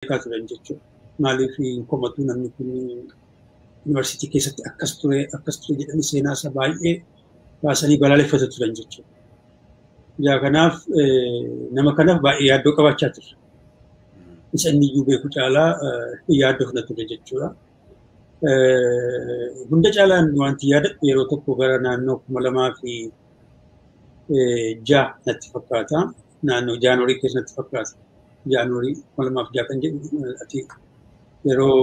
Beekaa turan jechuudha. Maaliif hin komatu, namni kun yuunivarsiitii keessatti akkas ture, akkas ture jedhanii seenaa isaa baay'ee baasanii balaaleffatu turan jechuudha. Ijaa kanaaf nama kanaaf baay'ee yaaddoo qabaachaa turre. Isa inni iyyuu beeku caalaa yaaddoo fudhatu ture jechuudha. Hunda caalaan wanti yaadadhu yeroo tokko gara naannoo 2006 natti fakkaata. Naannoo Jaanuwarii keessa natti fakkaata. Jaanuwarii 2006 kan jedhu ati yeroo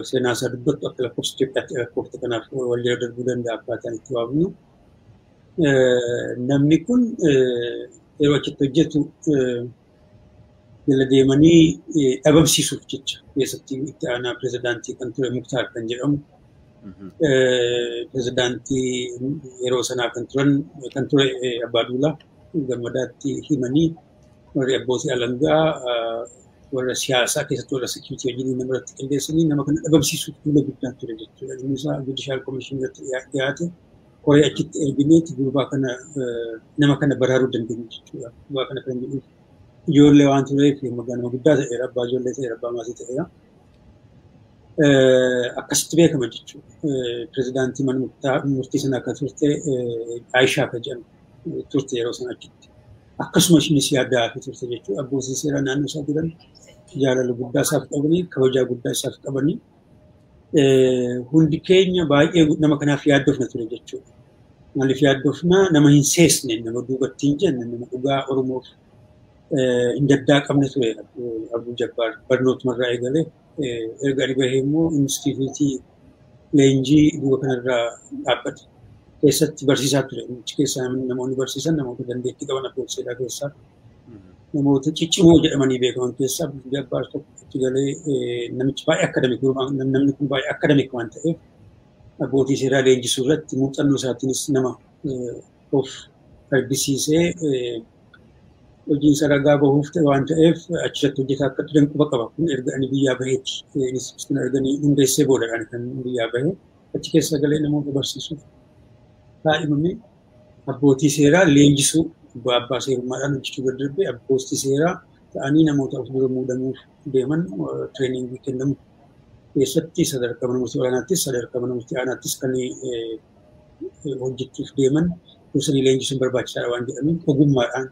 seenaa isaa dubbattu akka lakkoofsa Itoophiyaatti lakkoofta, kanaaf wal jala darbuu danda'a akkaataan itti waamnu. Namni kun yeroo achitti hojjetu jala deemanii dhabamsiisuuf jecha, keessatti itti aanaa pirezidaantii kan ture Muktaar kan jedhamu, pirezidaantii yeroo sanaa kan turan kan ture Abbaa Duulaa Gammadaatti himanii, warri abbootii alangaa warra siyaasaa keessatti warra security wajjin nama irratti qindeessanii nama kana dhabamsiisuuf duula guddaan ture jechuudha. Inni isaa judicial commission irratti dhiyaate, koree achitti ergineeti gurbaa kana, nama kana baraaruu dandeenya jechuudha. Gurbaa kana kan jedhuuf ijoollee waan tureef, nama guddaa ta'eera, abbaa ijoollee ta'eera, abbaa maatii ta'eera. Akkasitti beekama jechuudha. Pirezidaantii mana murtii sana akka turte Aayishaa kan jedhamu turte yeroo sana achitti. Akkasuma ishinis yaaddaa fi turte jechuudha. Abbootiin seeraa naannoo isaa jiran jaalala guddaa isaaf qabanii, kabajaa guddaa isaaf qabanii, hundi keenya baay'ee nama kanaaf yaaddofna ture jechuudha. Maaliif yaaddofna? Nama hin seesne, nama duubatti hin jenne, nama dhugaa Oromoof hin daddaaqamne ture Abdul Jabbaar barnootumarraa eegalee. Erga ani bahee immoo instituutii leenjii duuba kanarraa dhaabbate keessatti barsiisaa ture. Achi keessaa namoonni barsiisan namoota dandeettii qaban, abbootii seeraa keessaa namoota ciccimoo jedhamanii beekaman keessaa Abdul Jabbaar tokko. Achi galee namichi baay'ee academic, namni kun baay'ee academic waan ta'eef, abbootii seeraa leenjisuu irratti muuxannoo isaatiinis nama of argisiisee hojiin isaa ragaa bahuuf ta'e waan ta'eef, achirratti hojjetaa akka turan quba qaba. Kun erga ani biyyaa baheeti. Instituutiin erganii hundeessee boodadhaan kan biyyaa bahee achi keessa galee namoota barsiisuuf kaadhimamee, abbootii seeraa leenjisuu, abbaa seerummaadhaan hojjechuu bira darbee abbootii seeraa ta'anii namoota of dura muudamuuf deeman training kennamu keessatti sadarkaa mana murtii olaanaattis sadarkaa mana murtii aanaattis kan hojjechuuf deeman dursanii leenjisuun barbaachisaadha waan jedhaniif, ogummaadhaan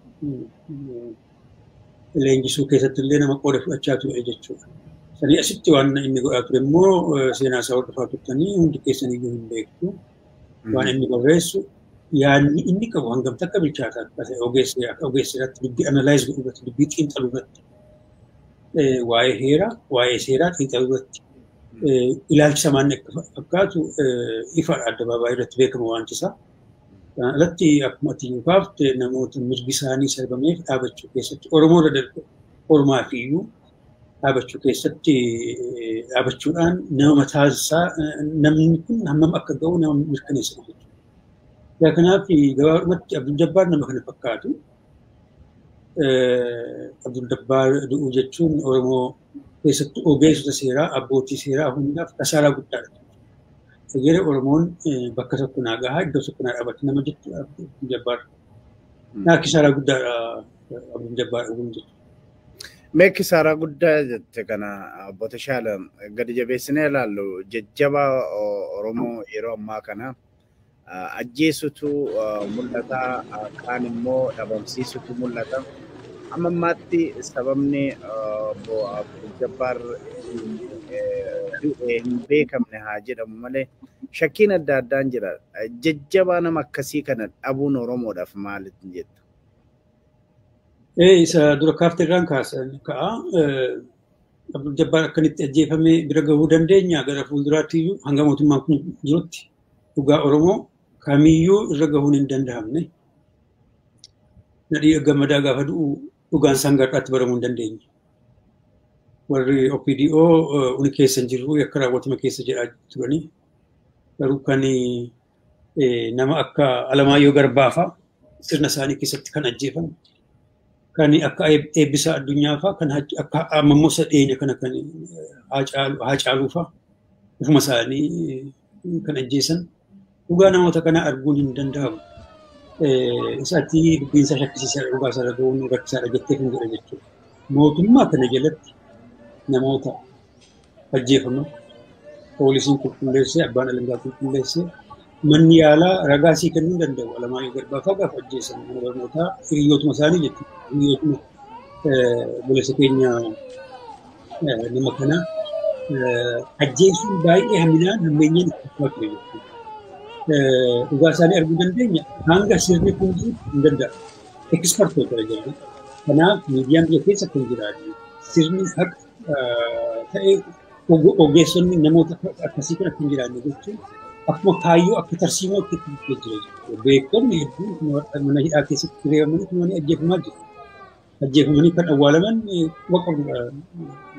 leenjisuu keessatti illee nama qooda fudhachaa ture jechuudha. Sanii asitti waan inni godhaa ture immoo seenaa isaa hordofaa turtanii hundi keessan iyyuu hin beektu. Waan inni barreessu, yaadni inni qabu hangam takka bilchaataa akka ta'e, ogeessa ogeessa irratti dubbii analyze godhuu irratti, dubbii xiinxaluu irratti, waa'ee heeraa, waa'ee seeraa xiinxaluu irratti ilaalcha samaan akka fakkaatu ifaadha, addabaabaayii irratti beekama waanti isaa. Kanaan alatti akkuma ati iyyuu kaafte namoota mirgi isaanii sarbameef dhaabachuu keessatti, Oromoo irra darbe Oromaa fi iyyuu dhaabachuu keessatti, dhaabachuudhaan nama mataa isaa namni kun hammam akka ga'u nama mirkaneessa jechuudha. Kanaaf gabaabumatti Abdul Jabbaar nama kana fakkaatu. Abdul Jabbaar du'uu jechuun Oromoo keessattuu ogeessota seeraa, abbootii seeraa hundaaf kasaaraa guddaadha. Egeree Oromoon bakka tokko naa gahaa, iddoo tokko naa dhaabata nama jettu Abdul Jabbaar. Naa kisaaraa guddaadha Abdul Jabbaar dhuguun jechuudha. Mee kisaaraa guddaa jette kana, obbo Tashaala, gadi jabeessinee ilaallu. Jajjaba Oromoo yeroo ammaa kana ajjeesutu mul'ata, kaan immoo dhabamsiisutu mul'ata. Amma ammaatti sababni obbo Abdul Jabbaar du'e hin beekamne haa jedhamu malee shakkiin adda addaan jira. Jajjabaa nama akkasii kana dhabuun Oromoodhaaf maalitti jetta? Isa dura kaaftee irraan ka'a. Abdul Jabbaar akkanitti ajjeefamee bira gahuu dandeenya? Gara fuulduraatti iyyuu hanga mootummaan kun jirutti dhugaa Oromoo kamiyyuu irra gahuun hin danda'amne. Nadhii Gammadaa gaafa du'u dhugaan isaan gargaatti baramuu hin dandeenye. Warri OPDO uni keessa hin jirru, yakka raawwatame keessa jedhaa turanii. Garuu kan nama akka Alamaayyoo Garbaa fa'a sirna isaanii keessatti kan ajjeefame, kan akka Eebbisaa Addunyaa fa'a, kan akka Mammosa dhiyeenya kana kan Haacaaluu fa'a ofuma isaanii kan ajjeesan, dhugaa namoota kanaa arguun hin danda'amu. Isaatti dubbiin isaa shakkisiisaadha, dhugaa isaa gahuun rakkisaadha jettee kan jedha jechuudha. Mootummaa kana jalatti Namoota ajjeefaman poolisiin qulqulleessee, abbaan alangaa qulqulleessee, manni yaalaa ragaa sii kennuu danda'u. Alamaayyoo Garbaa fa'aa gaafa ajjeesan mana barnootaa hiriyootuma isaanii jechuudha. Hiriyootuma obboleessa keenya nama kana ajjeesuun baay'ee hamminaan hammeenyaan itti fufaa ture jechuudha. Dhugaa isaanii arguu dandeenya, hanga sirni kun jiru hin danda'amu. Ekspertoota jedhamu. Kanaaf miidiyaan biyya keessa kan jiraatu sirni haqa ta'e ogeessonni namoota akkasii kan akka hin jiraanne gochuun akkuma kaayyoo akka tarsiimootti itti fufee jira jechuudha. Beektonni hedduun mana hidhaa keessatti reebamanii tumanii ajjeefamaa jiru. Ajjeefamanii kan awwaalaman quba qabdu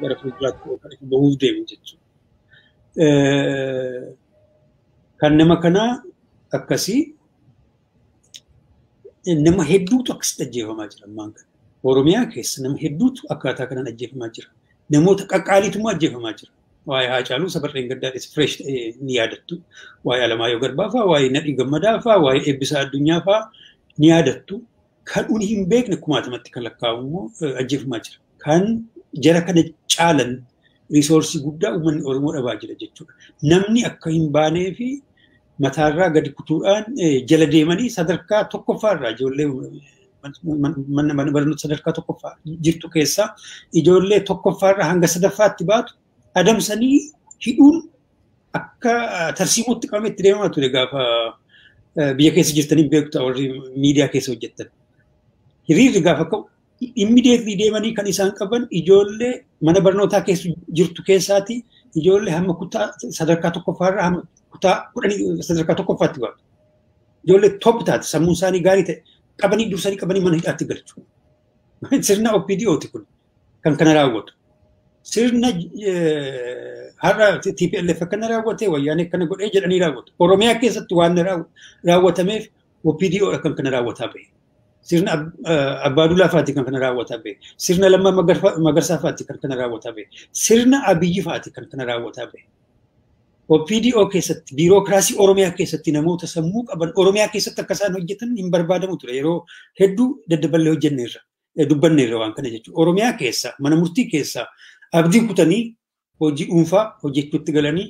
gara fuulduraatti kan itti bahuuf deemu jechuudha. Kan nama kanaa akkasii nama hedduutu akkasitti ajjeefamaa jira ammaan kana. Oromiyaa keessa nama hedduutu akkaataa kanaan ajjeefamaa jira. Namoota qaqqaaliitummaa ajjeefamaa jira. Waa'ee Haacaaluu sabarreen gaddaadhis fresh ta'ee ni yaadattu. Waa'ee Alamaayyoo Garbaa fa'aa, waa'ee Nadhii Gammadaa fa'aa, waa'ee Eebbisaa Addunyaa fa'aa ni yaadattu. Kan uni hin beekne kumaatamatti kan lakkaa'amu immoo ajjeefamaa jira. Kan jara kana caalan riisoorsii guddaa uummanni Oromoo dhabaa jira jechuudha. Namni akka hin baanee fi mataarraa gadi kutuudhaan jala deemanii sadarkaa tokkoffaarraa ijoollee mana barnoota sadarkaa tokkoffaa jirtu keessaa ijoollee tokkoffaarraa hanga sadaffaatti baatu adamsanii hidhuun akka tarsiimootti qabamee itti deemamaa ture gaafa biyya keessa jirtanii beektu warri miidiyaa keessa hojjettan. Hiriirri gaafa ka'u immediately deemanii kan isaan qaban ijoollee mana barnootaa keessa jirtu keessaati ijoollee hamma kutaa sadarkaa tokkoffaarraa hamma kutaa 10 sadarkaa tokkoffaatti baatu. Ijoollee top taate sammuun isaanii gaarii ta'e qabanii dursanii qabanii mana hidhaatti galchu. Sirna OPDOti kun kan kana raawwatu. Sirna har'a TPLF akkana raawwate, wayyaanee akkana godhee jedhanii raawwatu. Oromiyaa keessatti waan raawwatameef OPDO kan kana raawwataa bahe. Sirna Abbaa Duulaa fa'aati kan kana raawwataa bahe. Sirna Lammaa Magarsaa fa'aati kan kana raawwataa bahe. Sirna Abiyyi fa'aati kan kana raawwataa bahe. OPDO keessatti biirokiraasii Oromiyaa keessatti namoota sammuu qaban Oromiyaa keessatti akka isaan hojjetan hin barbaadamu ture. Yeroo hedduu daddaballee hojjenneerra, dubbanneerra waan kana jechuudha. Oromiyaa keessa mana murtii keessa abdii kutanii hojii dhuunfaa hojjechuutti galanii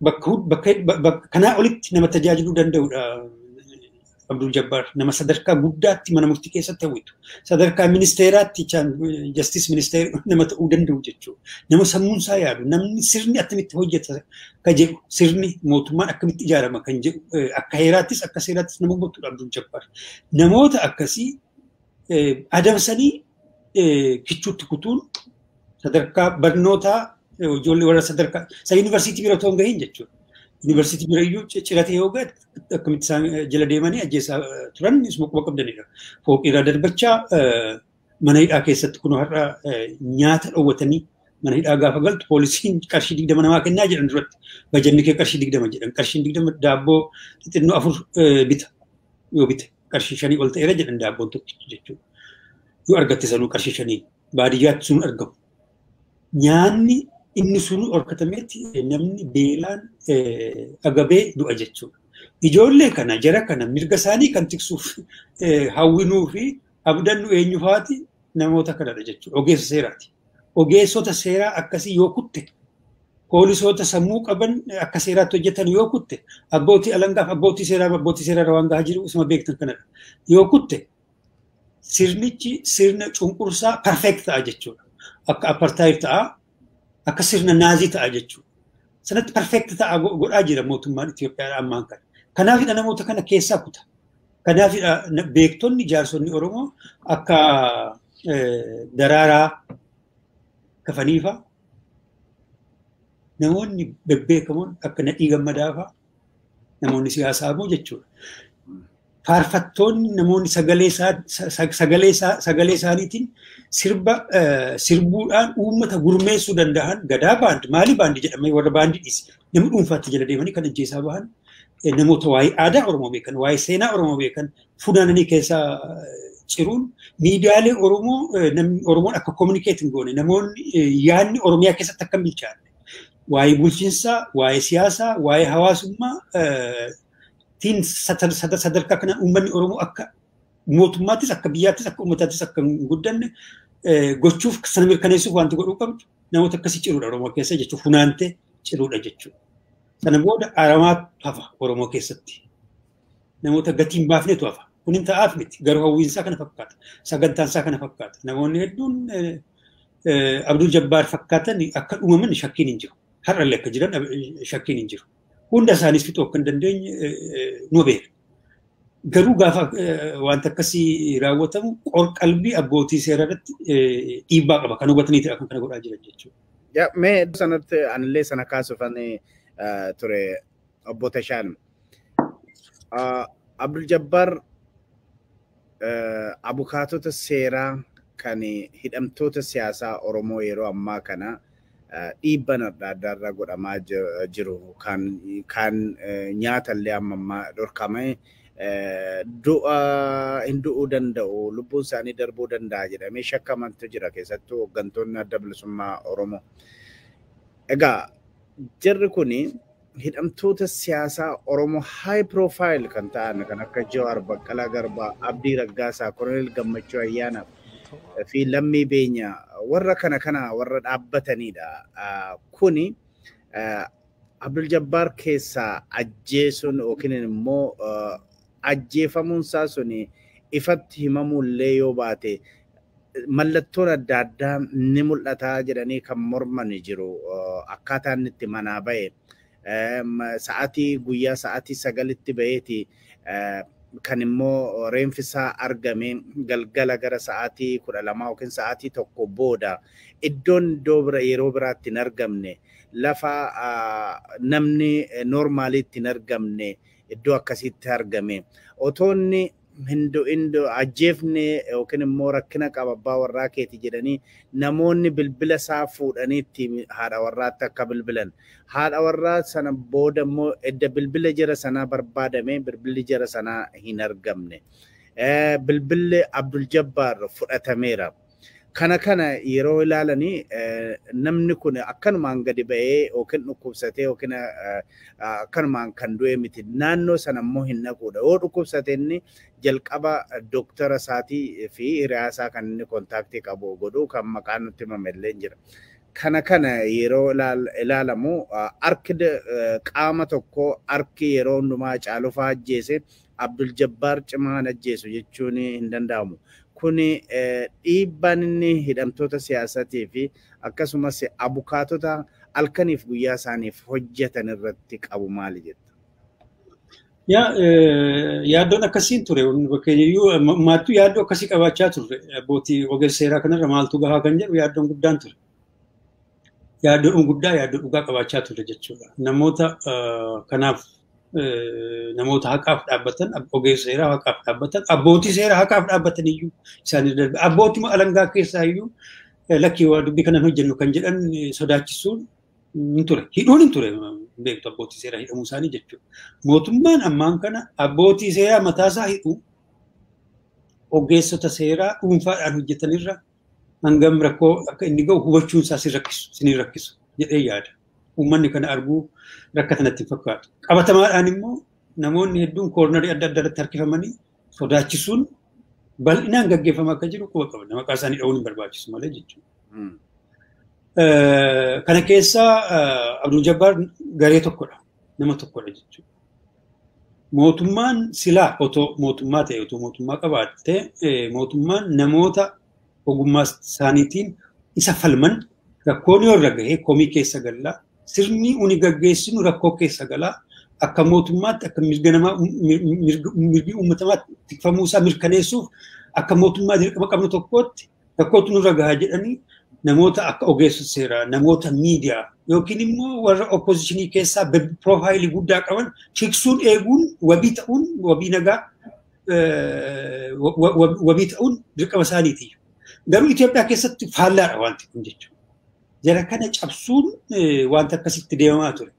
bakka kanaa olitti nama tajaajiluu danda'udha. Abdul Jabbaar nama sadarkaa guddaatti mana murtii keessatti hawwitu. Sadarkaa ministeeraatti justice minister nama ta'uu danda'u jechuudha. Nama sammuun isaa yaadu, namni sirni akkamitti hojjeta kan jedhu, sirni mootummaan akkamitti ijaarama kan jedhu, akka heeraattis akka seeraattis nama hubatudha Abdul Jabbaar. Namoota akkasii adamsanii kichuutti kutuun sadarkaa barnootaa ijoollee warra sadarkaa isa yuunivarsiitii bira otoo hin gahin jechuudha. Yuunivarsiitii bira iyyuu ciratee yoo ga'e akkamitti isaan jala deemanii ajjeesaa turan isuma quba qabdanidha. Fooqiirraa darbachaa mana hidhaa keessatti kun har'a nyaata dhoowwatanii mana hidhaa gaafa galtu poolisiin qarshii 20 namaa kennaa jedhan duratti bajanni kee qarshii 20 jedhan, qarshiin 20 daabboo xixinnoo 4 bita, yoo bite qarshii 5 ol ta'eera jedhan daabboon tokkichi jechuudha. Yoo argatte sanuu qarshii 5 baadiyyaatti sun argamu. Nyaanni inni sun horkatameetti namni beelaan agabee du'a jechuudha. Ijoollee kana jara kana mirga isaanii kan tiksuuf hawwinuu fi abdannu eenyufaati? Namoota kanadha jechuudha. Ogeessa seeraati. Ogeessota seeraa akkasii yoo kutte, poolisoota sammuu qaban akka seeraatti hojjetan yoo kutte, abbootii alangaaf abbootii seeraa waan gahaa jiru isuma beektan kanadha. Yoo kutte sirnichi sirna cunqursaa perfect ta'a jechuudha. Akka apartheid ta'a, akka sirna naazii ta'a jechuudha. Sanatti perfect ta'a godhaa jira mootummaan Itoophiyaa ammaan kana. Kanaafidha namoota kana keessaa kuta. Kanaafidha beektonni jaarsonni Oromoo akka Daraaraa Kafaniifaa, namoonni bebbeekamoon akka Nadhii Gammadaafaa, namoonni siyaasaa immoo jechuudha. Faarfattoonni, namoonni sagalee isaaniitiin sirba sirbuudhaan uummata gurmeessuu danda'an, Gadaa Baandi maalii baandii jedhamee warra baandii dhiisi, nama dhuunfaatti jala deemanii kan ajjeesaa bahan, namoota waa'ee aadaa Oromoo beekan, waa'ee seenaa Oromoo beekan funaananii keessaa ciruun miidiyaalee Oromoo namni Oromoon akka communicate hin goone, namoonni yaadni Oromiyaa keessatti akka hin bilchaanne, waa'ee bulchiinsaa, waa'ee siyaasaa, waa'ee hawaasummaa tiin sadarkaa kana uummanni Oromoo akka mootummaattis, akka biyyaattis, akka uummataattis akka hin guddanne gochuuf sana mirkaneessuuf wanti godhuu qabdu namoota akkasii ciruudha Oromoo keessa jechuudha. Funaantee ciruudha jechuudha. Sana booda aramaatu hafa Oromoo keessatti. Namoota gatii hin baafnetu hafa. Kun hin ta'aaf miti. Garuu hawwiinsaa kana fakkaata. Sagantaansaa kana fakkaata. Namoonni hedduun Abdul Jabbaar fakkaatan akka dhumaman shakkiin hin jiru. Har'allee akka jiran shakkiin hin jiru. Hunda isaaniis fixuu akka hin dandeenye nu beeka. Garuu gaafa wanta akkasii raawwatamu qorqalbii abbootii seeraa irratti dhiibbaa qaba. Kan hubataniiti kan kana godhaa jiran jechuudha. Mee sanatti anillee sana kaasuufan ture obbo Tashaan. Abdul Jabbaar abukaatota seeraa kan hidhamtoota siyaasaa Oromoo yeroo ammaa kana dhiibban adda addaa irra godhamaa jiru kan nyaatallee amma ammaa dhorkame du'a hin du'uu danda'u lubbuun isaanii darbuu danda'a jedhamee shakkamantu jira keessattuu hooggantoonni adda bilisummaa Oromoo. Egaa jarri kuni hidhamtoota siyaasaa Oromoo high profile kan ta'an kan akka Jawaar, Baqqalaa Garbaa, Abdii Raggaasaa, Koloneel Gammachuu Ayyaanaa fi Lammii Beenyaa warra kana warra dhaabbatanidha. Kuni Abdul Jabbaar keessaa ajjeesuun yookiin immoo ajjeefamuun isaa suni ifatti himamuullee yoo baate mallattoon adda addaa ni mul'ata jedhanii kan morman jiru. Akkaataan inni itti manaa ba'e sa'aatii guyyaa sa'aatii 9tti ba'eeti kan immoo reenfisaa argame galgala gara sa'aatii 12 yookiin sa'aatii 1 booda iddoon iddoo bira yeroo biraatti hin argamne lafa namni noormaaliitti hin argamne iddoo akkasitti argame otoonni hin ajjeefne yookiin immoo rakkina qaba abbaa warraa keeti jedhanii namoonni bilbila isaa fuudhaniitti haadha warraatti akka bilbilan. Haadha warraa sana booda immoo edda bilbila jara sanaa barbaadame bilbilli jara sanaa hin argamne. Bilbilli Abdul Jabbaar fudhatameera. Kana yeroo ilaalanii namni kun akkanumaan gadi ba'ee yookiin dhukkubsatee yookiin akkanumaan kan du'e miti. Naannoo sana immoo hin dhaquudha. Yoo dhukkubsate inni jalqaba dooktara isaatii fi hiriyaa isaa kan inni kontaaktii qabu godhu kan maqaan nutti himame illee jira. Kana yeroo ilaalamu harki qaama tokko harki yeroo hundumaa caalufaa ajjeese Abdul Jabbaar cimaan ajjeesu jechuun hin danda'amu. Kuni dhiibbaan inni hidhamtoota siyaasatii fi akkasumas abukaatota halkaniif guyyaa isaaniif hojjetan irratti qabu maali jetta? Yaaddoon akkasiin ture. Bakkeeyyuu maattuu yaaddoo akkasii qabaachaa turre. Abbootii ogeessa seeraa kanarra maaltu gahaa kan jedhu yaaddoon guddaan ture. Yaaddoon guddaa yaaddoo dhugaa qabaachaa ture jechuudha. Namoota kanaaf namoota haqaaf dhaabbatan, ogeessa seeraa haqaaf dhaabbatan, abbootii seeraa haqaaf dhaabbatan iyyuu isaanii darbe. Abbootii alangaa keessaa iyyuu lakkii waa dubbii kanan hojjennu kan jedhan sodaachisuun hin ture. Hidhuun hin ture beektu abbootii seeraa hidhamuu isaanii jechuudha. Mootummaan ammaan kana abbootii seeraa mataasaa hidhuu ogeessota seeraa dhuunfaadhaan hojjetanirra hangam rakkoo akka inni ga'u hubachuun isaa sin rakkisu jedhee yaada. Uummanni kana arguu rakkatan natti fakkaatu. Qabatamaadhaan immoo namoonni hedduun koornarii adda addaa irratti harkifamanii sodaachisuun bal'inaan gaggeeffamaa akka jiru quba qaban. Maqaa isaanii dha'uun hin barbaachisu malee jechuudha. Kana keessaa Abdul Jabbaar garee tokkodha. Nama tokkodha jechuudha. Mootummaan silaa otoo mootummaa ta'e otoo mootummaa qabaatte mootummaan namoota ogummaa isaaniitiin isa falman rakkoon yoo irra gahee komii keessa gallaa sirni uni gaggeessinu rakkoo keessa galaa akka mootummaatti akka mirga namaa mirgi uummatamaa tikfamuu isaa mirkaneessuuf akka mootummaa dirqama qabnu tokkootti rakkootu nurra gahaa jedhanii namoota akka ogeessota seeraa namoota miidiyaa yookiin immoo warra oppoziishinii keessaa piroofaayilii guddaa qaban tiksuun eeguun wabii ta'uun wabii nagaa wabii ta'uun dirqama isaaniiti. Garuu Itoophiyaa keessatti faallaadha wanti kun jechuudha. Jara kana cabsuun wanta akkasitti deemamaa ture.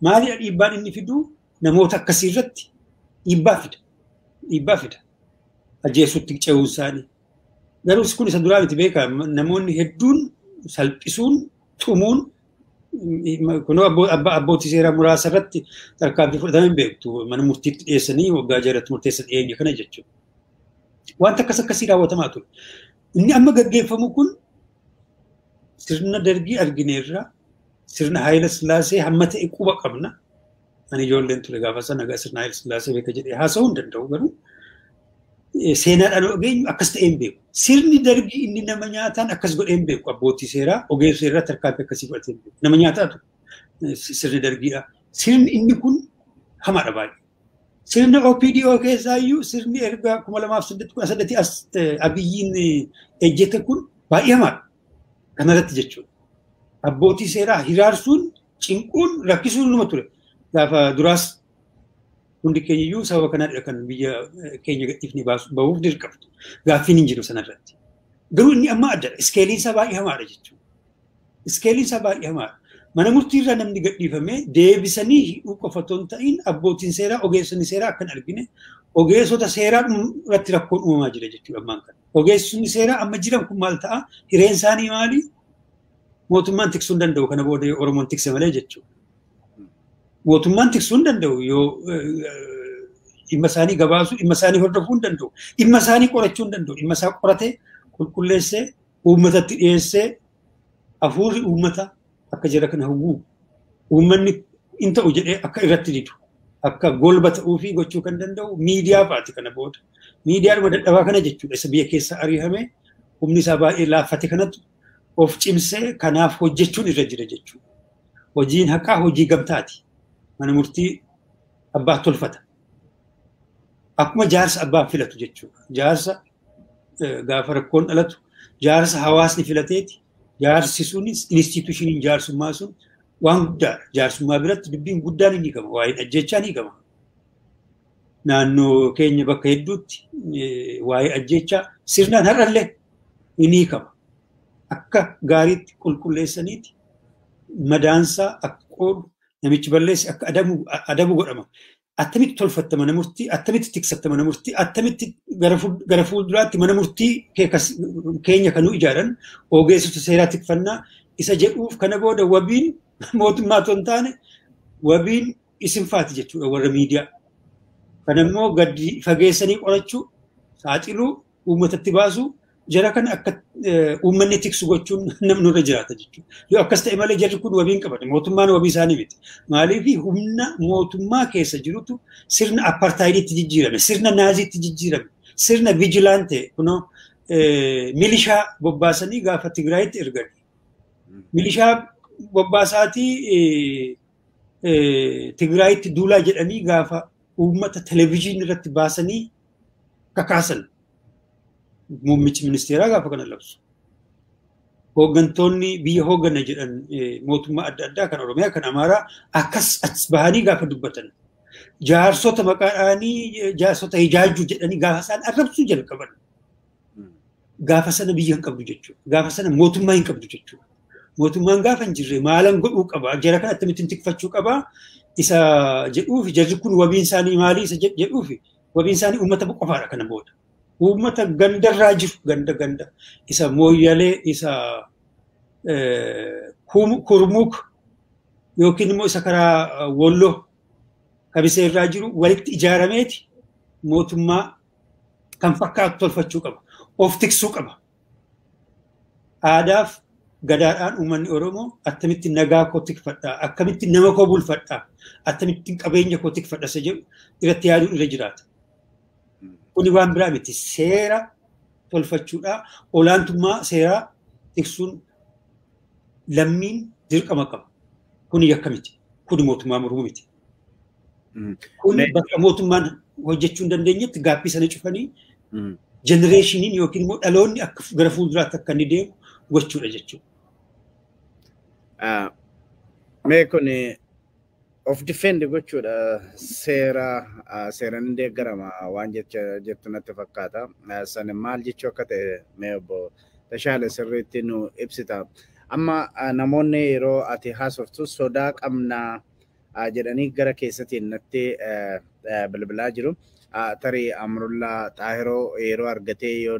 Maalidha dhiibbaan inni fidu namoota akkasii irratti dhiibbaa fida. Dhiibbaa fida. Ajjeesuutti ce'uun isaanii. Garuu kun isa duraa miti beekaa namoonni hedduun salphisuun tumuun kunoo abbootii seeraa muraasa irratti tarkaanfii fudhatamee hin beektu. Mana murtiitti dhiyeessanii waggaa jaarratti murteessan dhiyeenya kana jechuudha. Wanta akkas akkasii raawwatamaa ture. Inni amma gaggeeffamu kun sirna dargii argineerra, sirna Haayila Sillaasee hamma ta'e quba qabna. Ani ijoolleen ture gaafa sana sirna Haayila Sillaasee beeka jedhee haasa'uu hin danda'u garuu seenaadhaan dhageenyu akkas ta'ee hin beeku. Sirni dargii inni nama nyaataan akkas godhee hin beeku. Abbootii seeraa ogeessa seeraa tarkaanfii akkasii godhatee hin beeku. Nama nyaataatu sirni dargiidha. Sirni inni kun hamaadha baay'ee. Sirna OPDO keessaayyuu sirni erga 2008 as Abiyyiin ejjete kun baay'ee hamaadha. Kanarratti jechuudha. Abbootii seeraa hiraarsuun, cinquun, rakkisuun numa ture. Gaafa duraas hundi keenyayyuu sababa kanaadha kan biyya keenya gadhiifnee bahuuf dirqamtu. Gaaffiin hin jiru sanarratti. Garuu inni amma addadha. Iskeeliin isaa baay'ee hamaadha jechuudha. Iskeeliin isaa baay'ee hamaadha. Mana murtiirraa namni gadhiifamee deebisanii hidhuu qofa otoo hin ta'in abbootiin seeraa, ogeessonni seeraa akkan argine ogeessota seeraa irratti rakkoon uumamaa jira jechuudha ammaan kana. Ogeessonni seeraa amma jiran kun maal ta'a? Hireen isaanii maali? Mootummaan tiksuu hin danda'u kana booda Oromoon tikse malee jechuudha. Mootummaan tiksuu hin danda'u yoo dhimma isaanii gabaasuu, dhimma isaanii hordofuu hin danda'u, dhimma isaanii qorachuu hin danda'u, dhimma isaa qoratee qulqulleessee uummatatti dhiyeessee hafuurri uummata akka jara kana hawwuu uummanni hin ta'u jedhee akka irratti didu akka golba ta'uu fi gochuu kan danda'u miidiyaa fa'aati kana booda. Miidiyaadhuma dadhabaa kana jechuudha isa biyya keessa ari'amee humni isaa baay'ee laaffate kanatu of cimsee kanaaf hojjechuun irra jira jechuudha. Hojiin haqaa hojii gamtaati. Mana murtii abbaa tolfata. Akkuma jaarsa abbaan filatu jechuudha. Jaarsa gaafa rakkoon dhalatu jaarsa hawaasni filateeti. Jaarsi sun institushiniin jaarsummaa sun waan guddaadha. Jaarsummaa biratti dubbiin guddaan ni gama. Waa'een ajjechaa ni gama. Naannoo keenya bakka hedduutti waa'ee ajjechaa sirnaan har'allee ni gama. Akka gaariitti qulqulleessaniiti madaansaa akka qoodu namichi balleesse akka adabu godhama. Attamitti tolfatta mana murtii, attamitti tiksatta mana murtii, attamitti gara fuulduraatti mana murtii keenya kan nu ijaaran ogeessota seeraa tikfannaa isa jedhuuf kana booda wabiin mootummaa otoo hin taane wabiin isin faati jechuudha warra miidiyaa. Kana immoo gadi fageessanii qorachuu, saaxiluu, uummatatti baasuu jara kana akka uummanni tiksu gochuun namni irra jiraata jechuudha. Yoo akkas ta'e malee jarri kun wabii hin qaban. Mootummaan wabii isaanii miti. Maaliif humna mootummaa keessa jirutu sirna apartaayidiitti jijjiirame, sirna naaziitti jijjiirame, sirna vijilaante kunoo milishaa bobbaasanii gaafa Tigraayitti ergan. Milishaa bobbaasaatii Tigraayitti duulaa jedhanii gaafa uummata televizyiinii irratti baasanii kakaasan. Muummichi ministeeraa gaafa kana labsu. Hooggantoonni biyya hooggana jedhan mootummaa adda addaa kan Oromiyaa kan Amaaraa akkas as bahanii gaafa dubbatan. Jaarsota maqaadhaanii jaarsota hijaajuu jedhanii gaafa isaan arrabsuu jalqaban. Gaafa sana biyya hin qabdu jechuudha. Gaafa sana mootummaa hin qabdu jechuudha. Mootummaan gaafa hin jirre maalan godhuu qaba? Jara kana akkamittiin tikfachuu qaba? Isa jedhuufi jarri kun wabiin isaanii maali? Isa jedhuufi wabiin isaanii uummata qofaadha kana booda. Uummata gandarraa jiru ganda ganda isa mooyyalee isa kurmuk yookiin immoo isa karaa wolloo kabisee irraa jiru walitti ijaarameeti mootummaa kan fakkaatu tolfachuu qaba. Of tiksuu qaba. Aadaaf gadaadhaan uummanni Oromoo attamitti nagaa koo tikfadhaa, akkamitti nama koo bulfadhaa, attamitti qabeenya koo tikfadha isa jedhu irratti yaaduun irra jiraata. Kuni waan biraa miti. Seera tolfachuudhaa olaantummaa seeraa tiksuun lammiin dirqama qaba. Kuni yakka miti. Kuni mootummaa mormuu miti. Kuni bakka mootummaan hojjechuu hin dandeenyetti gaaffii sana cufanii jenereeshiniin yookiin immoo dhaloonni akka gara fuulduraatti akka inni deemu gochuudha jechuudha. Mee kun of defend gochuudha seera seeraan hin deeggarama waan jettu natti fakkaata. San maal jechuu akka ta'e mee obbo Tashaale sirriitti nu ibsita. Amma namoonni yeroo ati haasoftu sodaa qabnaa jedhanii gara keessatiin natti bilbilaa jiru. Tarii Amrullaa Xaahiroo yeroo argatee yoo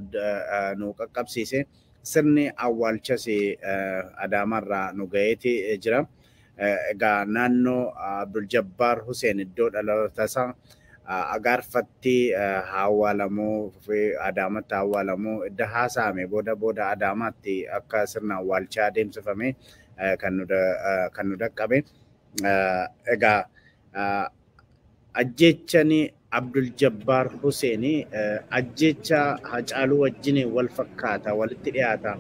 nu qaqqabsiise sirni awwaalchas Adaamaarraa nu ga'eeti jira. Egaa naannoo Abdul Jabbaar Hussein iddoo dhaloota isaa Agaarfatti awwaalamuu fi Adaamatti awwaalamuu edda haasa'ame booda Adaamaatti akka sirna awwaalchaa adeemsifame kan nu dhaqqabe. Egaa ajjechani Abdul Jabbaar Hussein ajjecha Hacaaluu wajjin wal fakkaata, walitti dhiyaata.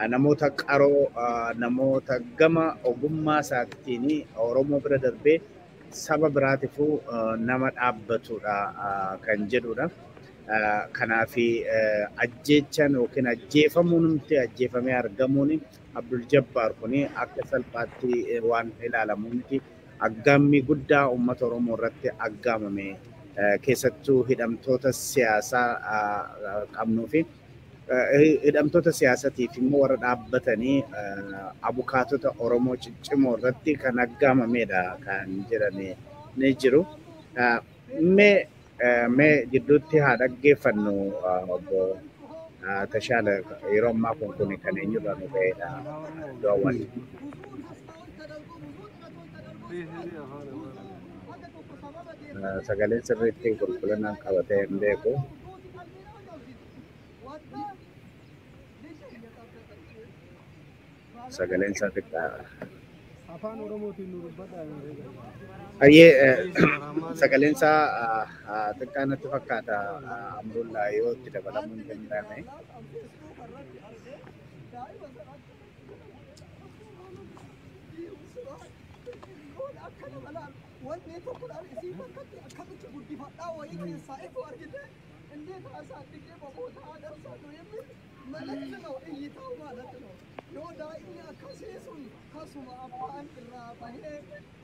Namoota qaroo, namoota gama ogummaa isaatiin Oromoo bira darbee saba biraatifuu nama dhaabbatudha kan jedhudha. Kanaaf ajjechaan yookiin ajjeefamuun nuti ajjeefamee argamuun Abdul Jabbaar kun akka salphaatti waan ilaalamu miti. Aggaammii guddaa uummata Oromoo irratti aggaamame keessattuu hidhamtoota siyaasaa qabnuu fi hidhamtoota siyaasatiif immoo warra dhaabbatanii abukaatota Oromoo ciccimoo irratti kan aggaamamedha kan jedhan ni jiru. Mee gidduutti haa dhaggeeffannu obbo Tashaala yeroo ammaa kun kan eenyurraa nu ga'edha iddoo awwaalcha. Sagaleen sirriitti qulqullinaan qabatee hin beeku. Sagaleen isaa xiqqaadha. Afaan Oromootiin nu dubbadhaa. Ayyee sagaleen isaa xiqqaa natti fakkaata Amrullaa yoo itti dabalamuu hin danda'ame. Wanni tokko isii fakkatti akkamitti guddifadhaa wayii keessaa ifuu argite እንዴት አሳድጌ በቦታ አደርሳለሁ የሚል መልእክት ነው፣ እይታው ማለት ነው። Yoo daa'imni akkasii sun kasuma abbaan irraa bahee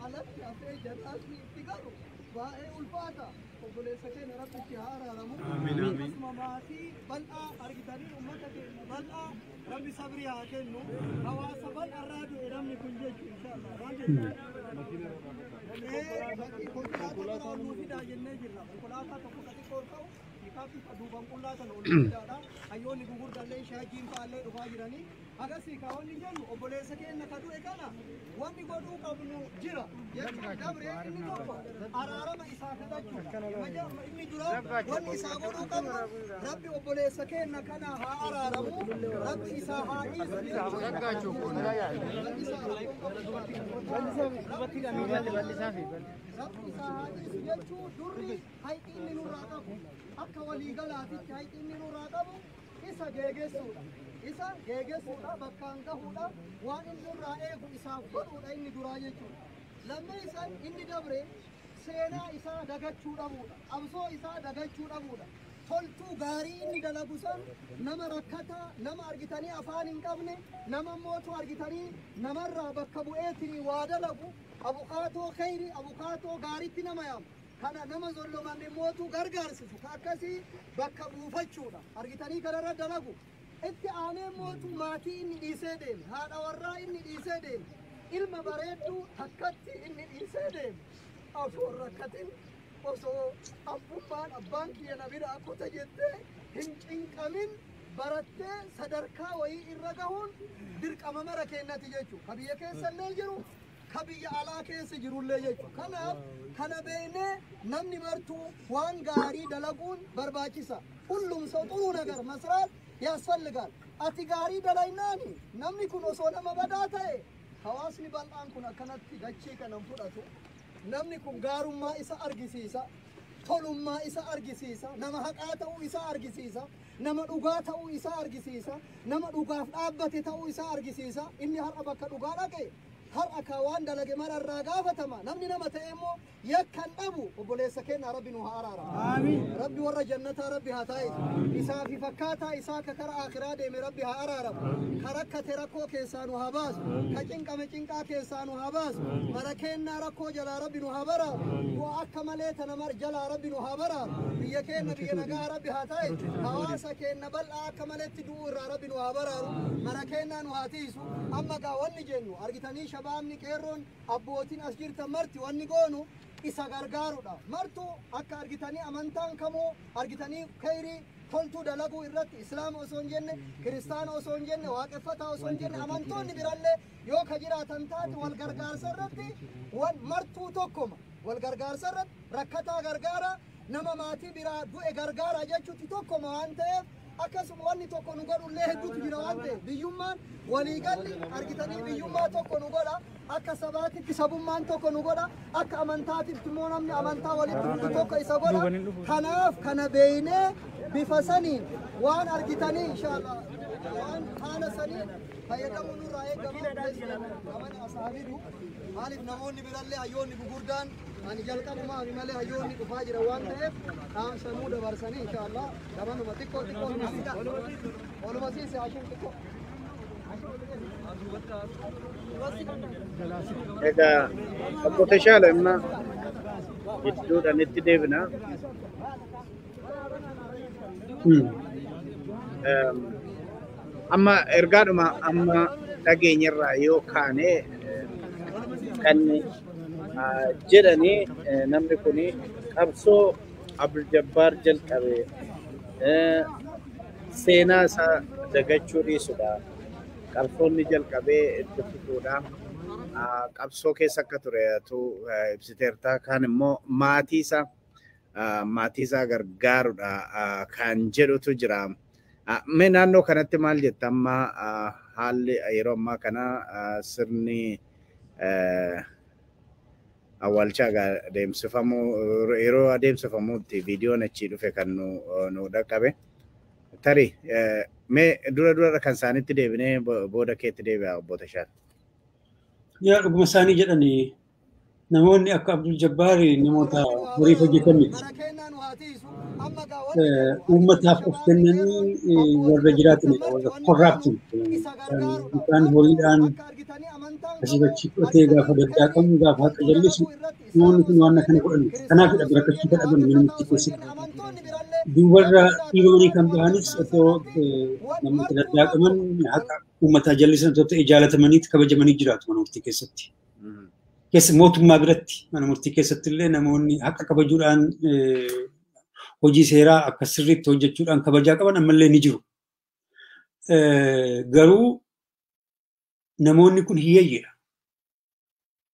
alatti hafee janaasni itti galu baay'ee ulfaata. Obboleessa keenya Rabbitti haa araaramu. Akkasuma maatii bal'aa argitanii uummata keenya bal'aa Rabbi sabrii haa kennu. Hawaasa bal'arraa du'e namni kun jechuun inshallah. Maal jechuudha? Konkolaataa biraa ol nuu fidaa jennee jirra. Konkolaataa tokko ka xiqqoo ta'u kaaffii duuban qullaa sana ol fidaadha. Hayyoonni gurguddaallee shaajiin fa'aallee dhufaa jiranii. Agasii ka wanni jennu obboleessa keenya ka du'e kana wanni godhuu qabnu jira. Jechuun dabree inni tokko araarama isaa kadhachuudha. Inni dura wanni isaa godhuu qabnu Rabbi obboleessa keenya kana haa araaramu. Rabbi isaa haa dhiisu. Rabbi isaa haa dhiisu jechuun durri hayqi inni nurraa qabu. Akka waliigalaatitti hayqi inni nurraa qabu isa geegessuudha. Isa geegessuudha, bakkaan gahuudha, waan inni nurraa eegu isaaf godhuudha inni duraa jechuudha. Lammeessaan inni dabre seenaa isaa dagachuu dhabuudha. Qabsoo isaa dagachuu dhabuudha. Toltuu gaarii inni dalagu san nama rakkataa, nama argitanii afaan hin qabne, nama mootuu argitanii namarraa bakka bu'eetiin waa dalagu, abukaatoo khayrii, abukaatoo gaariitti nama yaamu. Kana nama zollomame mootuu gargaarsisu ka akkasii bakka buufachuudha. Argitanii kanarra dalagu. Itti aanee mootuu maatii inni dhiisee deeme, haadha warraa inni dhiisee deeme, ilma bareedduu takkatti inni dhiisee deeme. Osoo rakkatin, osoo abbummaan abbaan kiyya na bira akkota jettee hin cinqamin barattee sadarkaa wayii irra gahuun dirqama mara kennati jechuudha. Ka biyya keessallee jiru, ka biyya alaa keessa jirullee jechuudha. Kanaaf kana beeknee namni martuu waan gaarii dalaguun barbaachisa. ሁሉም ሰው ጥሩ ነገር መስራት ያስፈልጋል። Ati gaarii dalaynaani namni kun osoo nama badaa ta'e hawaasni bal'aan kun akkanatti dachii kanan fudhatu. Namni kun gaarummaa isa argisiisa, tolummaa isa argisiisa, nama haqaa ta'uu isa argisiisa, nama dhugaa ta'uu isa argisiisa, nama dhugaaf dhaabbate ta'uu isa argisiisa. Inni har'a bakka dhugaa dhaqe har'a ka waan dalage mararraa gaafatama. Namni nama ta'e immoo yakkan dhabu. Obboleessa keenya Rabbi nu haa araaramu. Rabbi warra jannataa Rabbi haa taa'isu. Isaa fi fakkaataa isaa ka kara akhiraa deeme Rabbi haa araaramu. Ka rakkate rakkoo keessaa nu haa baasu. Ka cinqame cinqaa keessaa nu haa baasu. Mara keennaa rakkoo jalaa Rabbi nu haa baraaru. Du'a akka malee tana mar jalaa Rabbi nu haa baraaru. Biyya keenya biyya nagaa Rabbi haa taa'isu. Hawaasa keenya bal'aa akka maleetti du'uu irraa Rabbi nu haa baraaru. Mara keennaa nu haa tiisu. Amma gaa wanni jennu argitanii Shabaabni, qeerroon, abbootiin as jirtan marti wanni goonu isa gargaarudha. Martuu akka argitanii amantaan kamuu argitanii kheyrii toltuu dalaguu irratti islaama osoo hin jenne, kiristaana osoo hin jenne, waaqeffataa osoo hin jenne, amantoonni birallee yoo ka jiraatan taate wal gargaarsa irratti wan martuu tokkoma. Wal gargaarsa irratti rakkataa gargaara, nama maatii biraa du'e gargaara jechuutti tokkoma waan ta'eef, akkasuma wanni tokko nu godhullee hedduutu jira waan ta'eef, biyyummaan waliigalli argitanii biyyummaa tokko nu godha. Akka sabaatitti sabummaan tokko nu godha. Akka amantaatitti immoo namni amantaa walitti dhufu tokko isa godha. Kanaaf kana beeynee bifa saniin waan argitanii inshallah waan haala saniin fayyadamuu nurraa eegama. Gamana asaabidu maaliif namoonni birallee hayyoonni gugurdaan ani jalqabumaa fi malee hayyoonni dhufaa jira waan ta'eef dhaamsanuu dabarsanii inshallah gamanuma xiqqoo xiqqoo oluma siise Hashim xiqqoo. Egaa obbo Tashaala amma gidduudhaan itti deebina. Amma ergaadhuma amma dhageenyarraa yoo kaane kan jedhanii namni kun qabsoo Abdul Jabbaar jalqabe seenaa isaa dagachuu dhiisudha. Qabsoonni jalqabee itti fufuudha. Qabsoo keessa akka ture ibsiteerta. Kaan immoo maatii isaa gargaarudha kan jedhutu jira. Mee naannoo kanatti maal jetta? Amma haalli yeroo ammaa kana sirni awwaalchaa adeemsifamu yeroo adeemsifamutti viidiyoon achii dhufe kan nu dhaqqabe. Tarii mee dura dura kan isaanitti deebinee booda keetti deebi'a, obbo Tashaal. Yaa, dhuguma isaanii jedhanii, namoonni akka Abdul Jabbaar namoota horiif hojjetan miti. Uummataaf of kennanii warra jiraatanidha, warra korraaptin. Isaan horiidhaan asii achi fudhatee gaafa daddaaqamu, gaafa haqa jallisu, namoonni kun waan akkana godhan miti. Kanaafidha barakachuu kan dhaban mana murtii keessatti. Duubarra dhiibamanii kan bahanis otoo namoota daddaaqaman, haqa uummataa jallisan otoo ta'e jaalatamaniiti kabajamanii jiraatu mana murtii keessatti. Keessa mootummaa biratti, mana murtii keessatti illee namoonni haqa kabajuudhaan, hojii seeraa akka sirriitti hojjechuudhaan kabajaa qaban ammallee ni jiru. Garuu namoonni kun hiyyeeyyiidha.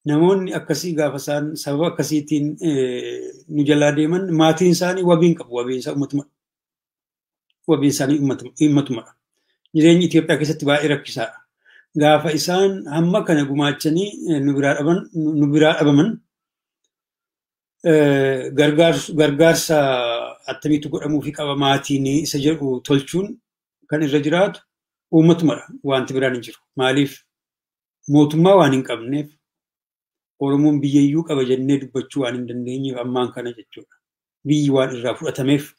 Namoonni akkasii gaafa isaan sababa akkasiitiin nu jalaa deeman maatiin isaanii wabii hin qabu. Wabiin isaa uummatuma. Wabiin isaanii uummatumadha. Jireenyi Itoophiyaa keessatti baay'ee rakkisaadha. Gaafa isaan hamma kana gumaachanii nu biraa dhabaman gargaarsa attamiitu godhamuufi qaba maatiin isa jedhu tolchuun kan irra jiraatu uummatumadha. Wanti biraan hin jiru. Maaliif? Mootummaa waan hin qabneef, Oromoon biyyayyuu qaba jennee dubbachuu waan hin dandeenyeef ammaan kana jechuudha. Biyyi waan irraa fudhatameef.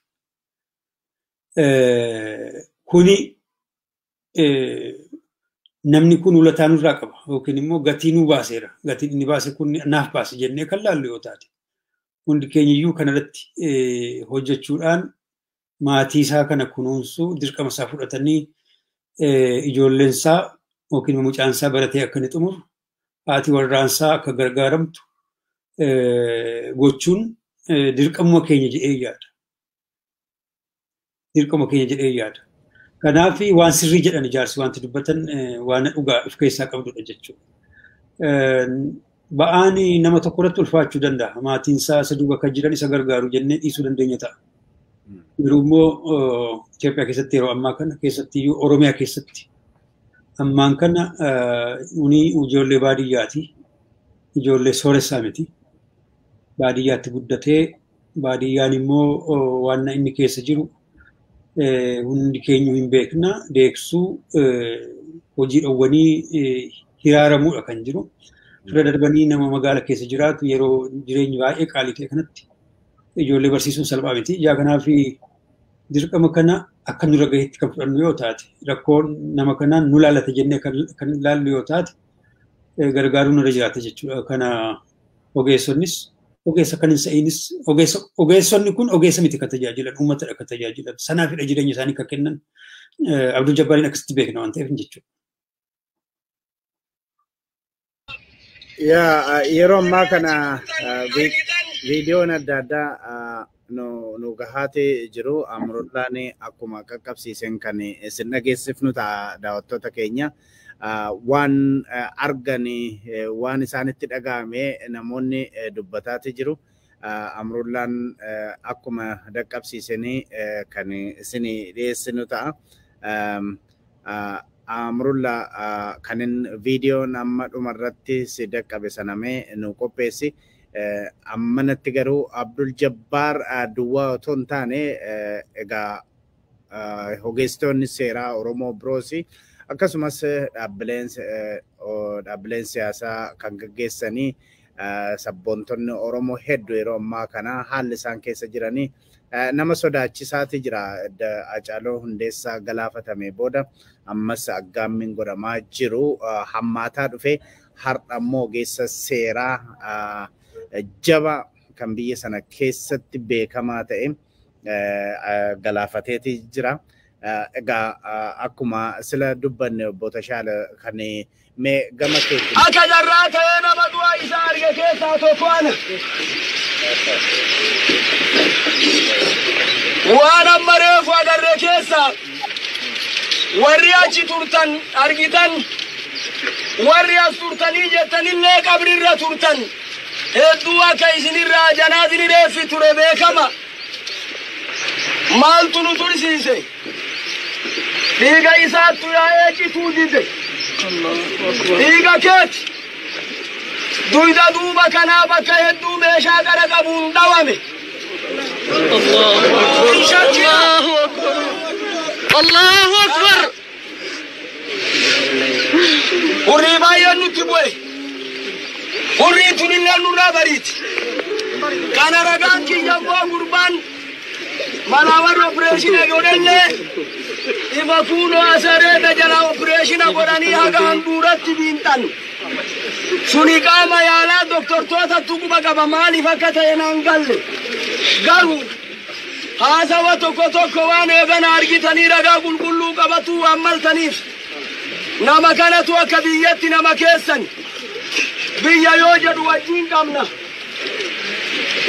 Kuni namni kun ulataa nurraa qaba yookiin immoo gatii nuu baaseera. Gatiin inni baase kun naaf baase jennee kan laallu yoo taate, hundi keenyiyyuu kanarratti hojjechuudhaan maatii isaa kana kunuunsuu dirqama isaa fudhatanii, ijoolleen isaa yookiin mucaan isaa baratee akka inni xumuru, haati warraansaa akka gargaaramtu gochuun dirqamuma keenya jedhee yaada. Dirqama keenya jedhee yaada. Kanaaf waan sirrii jedhan ijaarsi, wanti dubbatan waan dhugaa of keessaa qabdudha jechuudha. Ba'aan nama tokko irratti ulfaachuu danda'a. Maatiin isaa isa duuba kan jiran isa gargaaru jennee dhiisuu dandeenya ta'a. Garuu immoo Itoophiyaa keessatti yeroo ammaa kana, keessatti iyyuu Oromiyaa keessatti ammaan kana, uni ijoollee baadiyyaati. Ijoollee sooressaa miti. Baadiyyaatti guddatee, baadiyyaan immoo waan inni keessa jiru hundi keenya hin beekna. Deeksuu hojii dhowwanii hiraaramuudha kan jiru. Fira darbanii nama magaala keessa jiraatu yeroo jireenyi baay'ee qaalii ta'e kanatti ijoollee barsiisuun salphaa miti. Ijaa kanaaf dirqama kana akka nurra gaheetti kan fudhannu yoo taate, rakkoo nama kanaan nu laalata jennee kan laallu yoo taate, gargaaruun nurra jiraata jechuudha. Kana ogeessonnis, ogeessa kan hin sa'inis, ogeessonni kun ogeessa miti kan tajaajilan, uummatadha kan tajaajilan. Sanaafidha jireenya isaanii kan kennan. Abdul Jabbaariin akkasitti beekna waan ta'eef jechuudha. Yaa, yeroo ammaa kana viidiyoon adda addaa nu gahaatee jiru. Amrullaan akkuma qaqqabsiisen kan isin dhageessifnu ta'a daawwattoota keenya. Waan argani, waan isaanitti dhaga'ame namoonni dubbataati jiru. Amrullaan akkuma dhaqqabsiisanii kan isin dhiyeessinu ta'a. Amrulla, kanin viidiyoon amma dhumarratti si dhaqqabe sanamee nu qopheessi. Ammanatti garuu Abdul Jabbaar duwwaa otoo hin taane, egaa ogeessitoonni seeraa Oromoo biroos akkasumas dhaabbileen siyaasaa kan gaggeessanii sabboontonni Oromoo hedduu yeroo ammaa kana haalli isaan keessa jiranii nama sodaachisaati jira. Hacaaluu Hundeessaa galaafatame booda ammas aggaammiin godhamaa jiru hammaataa dhufe. Har'a immoo ogeessa seeraa jaba kan biyya sana keessatti beekamaa ta'e galaafateeti jira. Egaa akkuma sila dubbanne, obbo Tashaala, kan mee gama keetti. Akka jarraa ta'ee nama du'a isaa arge keessaa tokko ana. Waan amma reefu agarre keessa warri achi turtan argitan, warri as turtanii jettanillee qabrirra turtan, hedduu akka isinirraa janaazini reeffi ture beekama. Maaltu nu tursiise? Dhiiga isaattu yaa'ee cituu dide. Dhiiga keeti. Duyda duuba kanaa bakka hedduu meeshaa qara qabuun dhawame. Allahu Akbar. Allahu Akbar. Hurrii baay'een nutti bu'e. Hurriin tunillee nurraa bariiti. Kana ragaan kiyya immoo gurbaan malaa warra opereeshina godhellee ifa kuunoo asareeta jala opereeshina godhanii haga handhuuratti biinxan. Suni qaama yaalaa doktortootatu quba qaba, maaliif akka ta'e naan galle. Garuu haasawa tokko tokko waan eegana argitanii ragaa qulqulluu qabatuu waan maltaniif, nama kanatu akka biyyatti nama keessan, biyya yoo jedhu wajjiin qabna.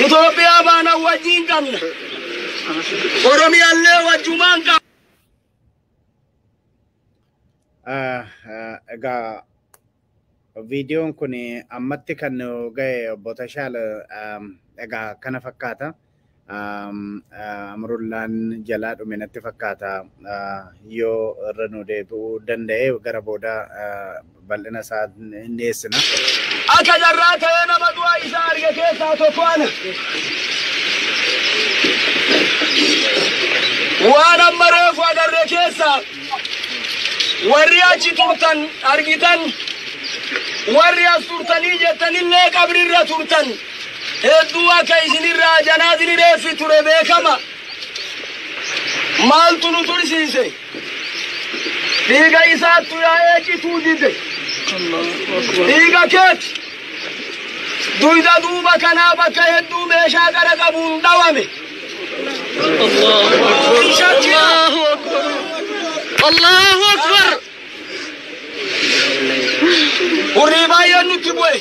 Itoophiyaa baanan wajjiin qabna. Oromiyaallee wajjumaan qabna. Egaa viidiyoon kun ammatti kan nu ga'e, obbo Tashaala, egaa kana fakkaata. Amrullaan jalaa dhume natti fakkaata, yoo irra nu deebi'uu danda'e gara booda bal'ina isaa hin dhiyeessina. Akka jarraa ta'ee nama du'a isaa arge keessaa tokko ana. Waan amma reefu agarre keessa warri achi turtan argitan, warri as turtanii jettanillee qabrirra turtan, hedduu akka isinirraa janaazini reeffi ture beekama. Maaltu nu tursiise? Dhiiga isaattu yaa'ee cituu dide. Dhiiga keeti. Duyda duuba kanaa bakka hedduu meeshaa qara qabuun dhawame. Allahu Akbar. Allahu Akbar. Hurrii baay'een nutti bu'e.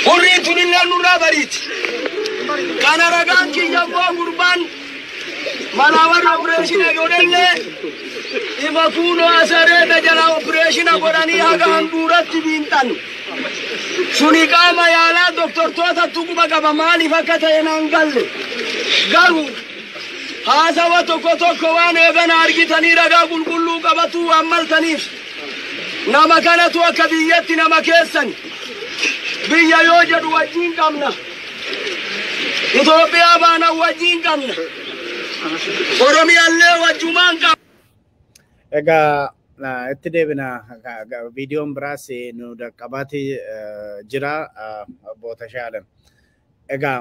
Hurriin tunillee nurraa bariiti. Kana ragaan kiyya immoo gurbaan malaa warra opereeshina godhellee ifa kuunoo asareeta jala opereeshina godhanii haga handhuuratti biinxan. Suni qaama yaalaa doktortootatu quba qaba, maaliif akka ta'e naan galle. Garuu haasawa tokko tokko waan eegana argitanii ragaa qulqulluu qabatuu waan maltaniif, nama kanatu akka biyyatti nama keessan, biyya yoo jedhu wajjiin qabna. Itoophiyaa baanan wajjiin qabna. Oromiyaallee wajjumaan qabna. Egaa itti deebina, viidiyoon biraas nu dhaqqabaati jira, obbo Tashaala. Egaa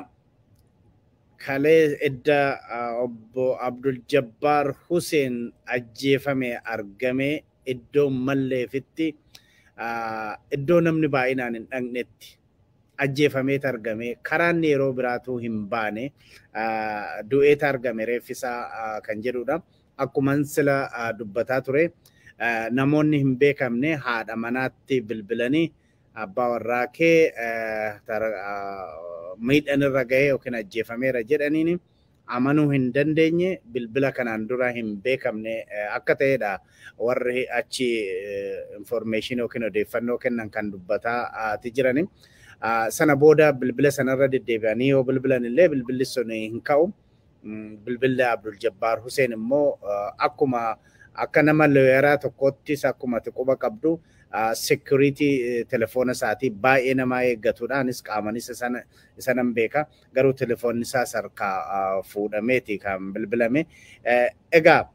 kalee edda obbo Abdul Jabbaar Hussein ajjeefame argame iddoo malleefitti, iddoo namni baay'inaan hin dhaqnetti ajjeefameet argame. Karaan yeroo biraatuu hin baane du'eet argame reeffisaa kan jedhudha. Akkuma sila dubbataa ture, namoonni hin beekamne haadha manaatti bilbilanii Abbaa warraa kee miidhaan irra gahee yookiin ajjeefameera jedhaniin amanuu hin dandeenye bilbila kanaan dura hin beekamne akka ta'edha warri achi information yookiin odeeffannoo kennan kan dubbataa jirani. Sana booda bilbila sanarra deddeebi'anii yoo bilbilan illee bilbilli sun hin ka'u. Bilbilli Abdul Jabbaar Hussein immoo akkuma akka nama looyaraa tokkottis akkuma quba qabdu security telefoona isaatii baay'ee nama eeggatuudhaanis qaamanis isa nan beeka. Garuu telefoonni isaa harkaa fuudhameeti kan bilbilame. Egaa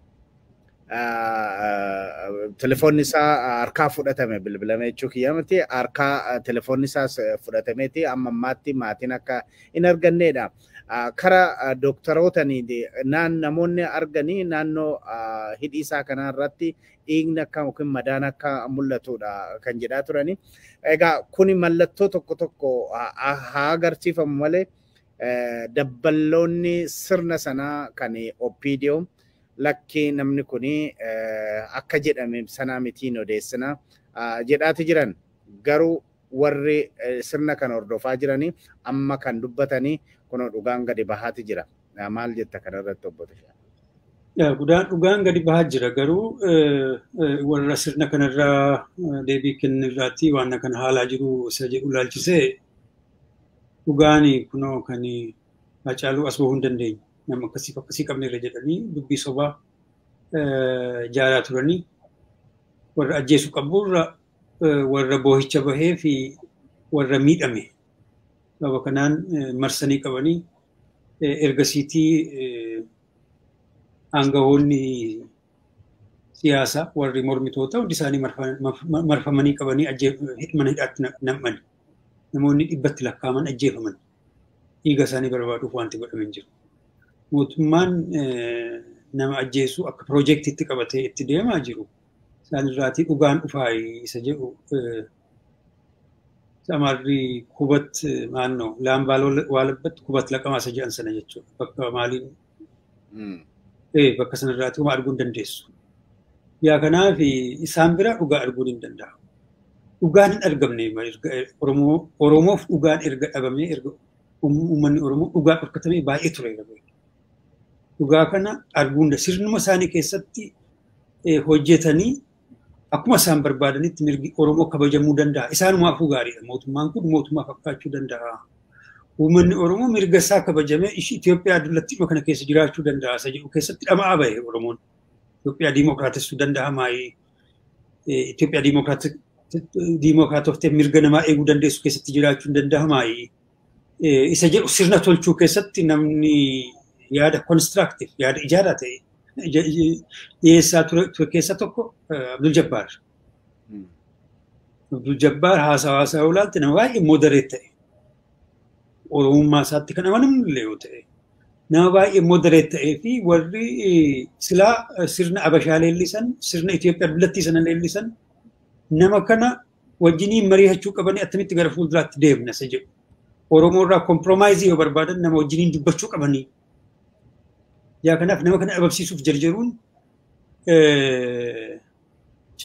telefoonni isaa harkaa fudhatame bilbilame jechuu kiyya miti. Harkaa telefoonni isaas fudhatameeti amma ammaatti maatiin akka hin arganneedha. Kara dooktarootanii namoonni arganii naannoo hidhii isaa kanarratti dhiigni akka yookiin madaan akka mul'atudha kan jedhaa turani. Egaa kuni mallattoo tokko tokko haa agarsiifamu malee dabballoonni sirna sanaa kan OPDO lakki namni kuni akka jedhame sanaa mitiin odeessina jedhaati jiran. Garuu warri sirna kana hordofaa jiranii amma kan dubbatanii kunoo dhugaan gadi bahaati jira. Maal jetta kanarratti obbo Tashaa? Dhugaan gadi bahaa jira garuu warra sirna kanarraa deebii kennirraatti waan kana haalaa jiru isa jedhu ilaalchisee dhugaan kunoo kan Haacaaluu as bahuu hin dandeenye. Nama akkasii akkasii qabneerra jedhanii dubbii sobaa jaalaa turanii warra ajjeesu qaburra warra boohicha bahee fi warra miidhame. Sababa kanaan marsanii qabanii ergasiitii aangawoonni siyaasaa warri mormitoota hundi isaanii marfamanii qabanii mana hidhaatti nam'an. Namoonni dhibbatti lakkaa'aman ajjeefaman. Dhiiga isaanii barbaaduuf wanti godhame hin jiru. Mootummaan nama ajjeesuu akka piroojeektiitti qabatee itti deemaa jiru. Isaan irraatii dhugaan dhufaa isa jedhu Amarri kubat maannoo laambaa waalabbat kubat laqamaa isa jedhan sana jechuudha. Bakka maaliin bakka sanarraatii homaa arguu hin dandeessu. Yaa kanaaf isaan bira dhugaa arguun hin danda'amu. Dhugaan hin argamne Oromoof dhugaan erga dhabamee erga uummanni Oromoo dhugaa dhorkatamee baay'ee ture. Dhugaa kana arguun sirnuma isaanii keessatti hojjetanii akkuma isaan barbaadanitti mirgi Oromoo kabajamuu danda'a. Isaanumaafuu gaariidha. Mootummaan kun mootummaa fakkaachuu danda'a. Uummanni Oromoo mirga isaa kabajamee Itoophiyaa dullatti kana keessa jiraachuu danda'a. Isa jedhu keessatti dhama'aa bahe Oromoon. Itoophiyaa diimookiraatessuu danda'a maayii. Itoophiyaa diimookiraatoftee mirga namaa eeguu dandeessu keessatti jiraachuu danda'a maayii. Isa jedhu sirna tolchuu keessatti namni yaada konistiraaktiif yaada ijaaraa ta'e dhiyeessaa ture keessa tokko Abdul Jabbaar. Abdul Jabbaar haasaa olaalte nama baay'ee modereet ta'e. Oromummaa isaatti kan amanamu illee yoo ta'e. Nama baay'ee modereet ta'ee fi warri silaa sirna Abashaa leellisan, sirna Itoophiyaa dullattii sana leellisan nama kana wajjiniin mari'achuu qabanii attamitti gara fuulduraatti deemna isa jedhu. Oromoo irraa kompiromaayizii yoo barbaadan nama wajjiniin dubbachuu qabanii. Yaa kanaaf nama kana dhabamsiisuuf jarjaruun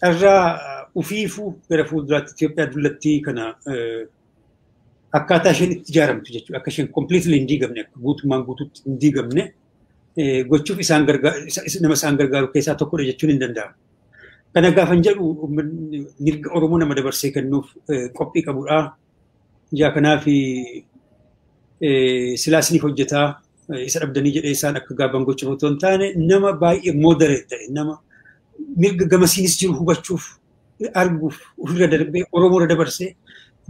carraa ufiifuu gara fuulduraatti Itoophiyaa dullattii kana akkaataa isheen itti ijaaramtu jechuudha. Akka isheen completely hin diigamne, akka guutummaan guutuutti hin diigamne gochuuf isaan nama isaan gargaaru keessaa tokkodha jechuun hin danda'amu. Kana gaafan jedhu mirga Oromoo nama dabarsee kennuuf qophii qabudha. Yaa kanaaf silaasniif hojjetaa isa dhabdanii jedhee isaan akka gaaban gochuuf otoo hin taane nama baay'ee moderate ta'e nama mirga gamasiinis jiru hubachuuf arguuf ofirra darbee Oromoo irra dabarsee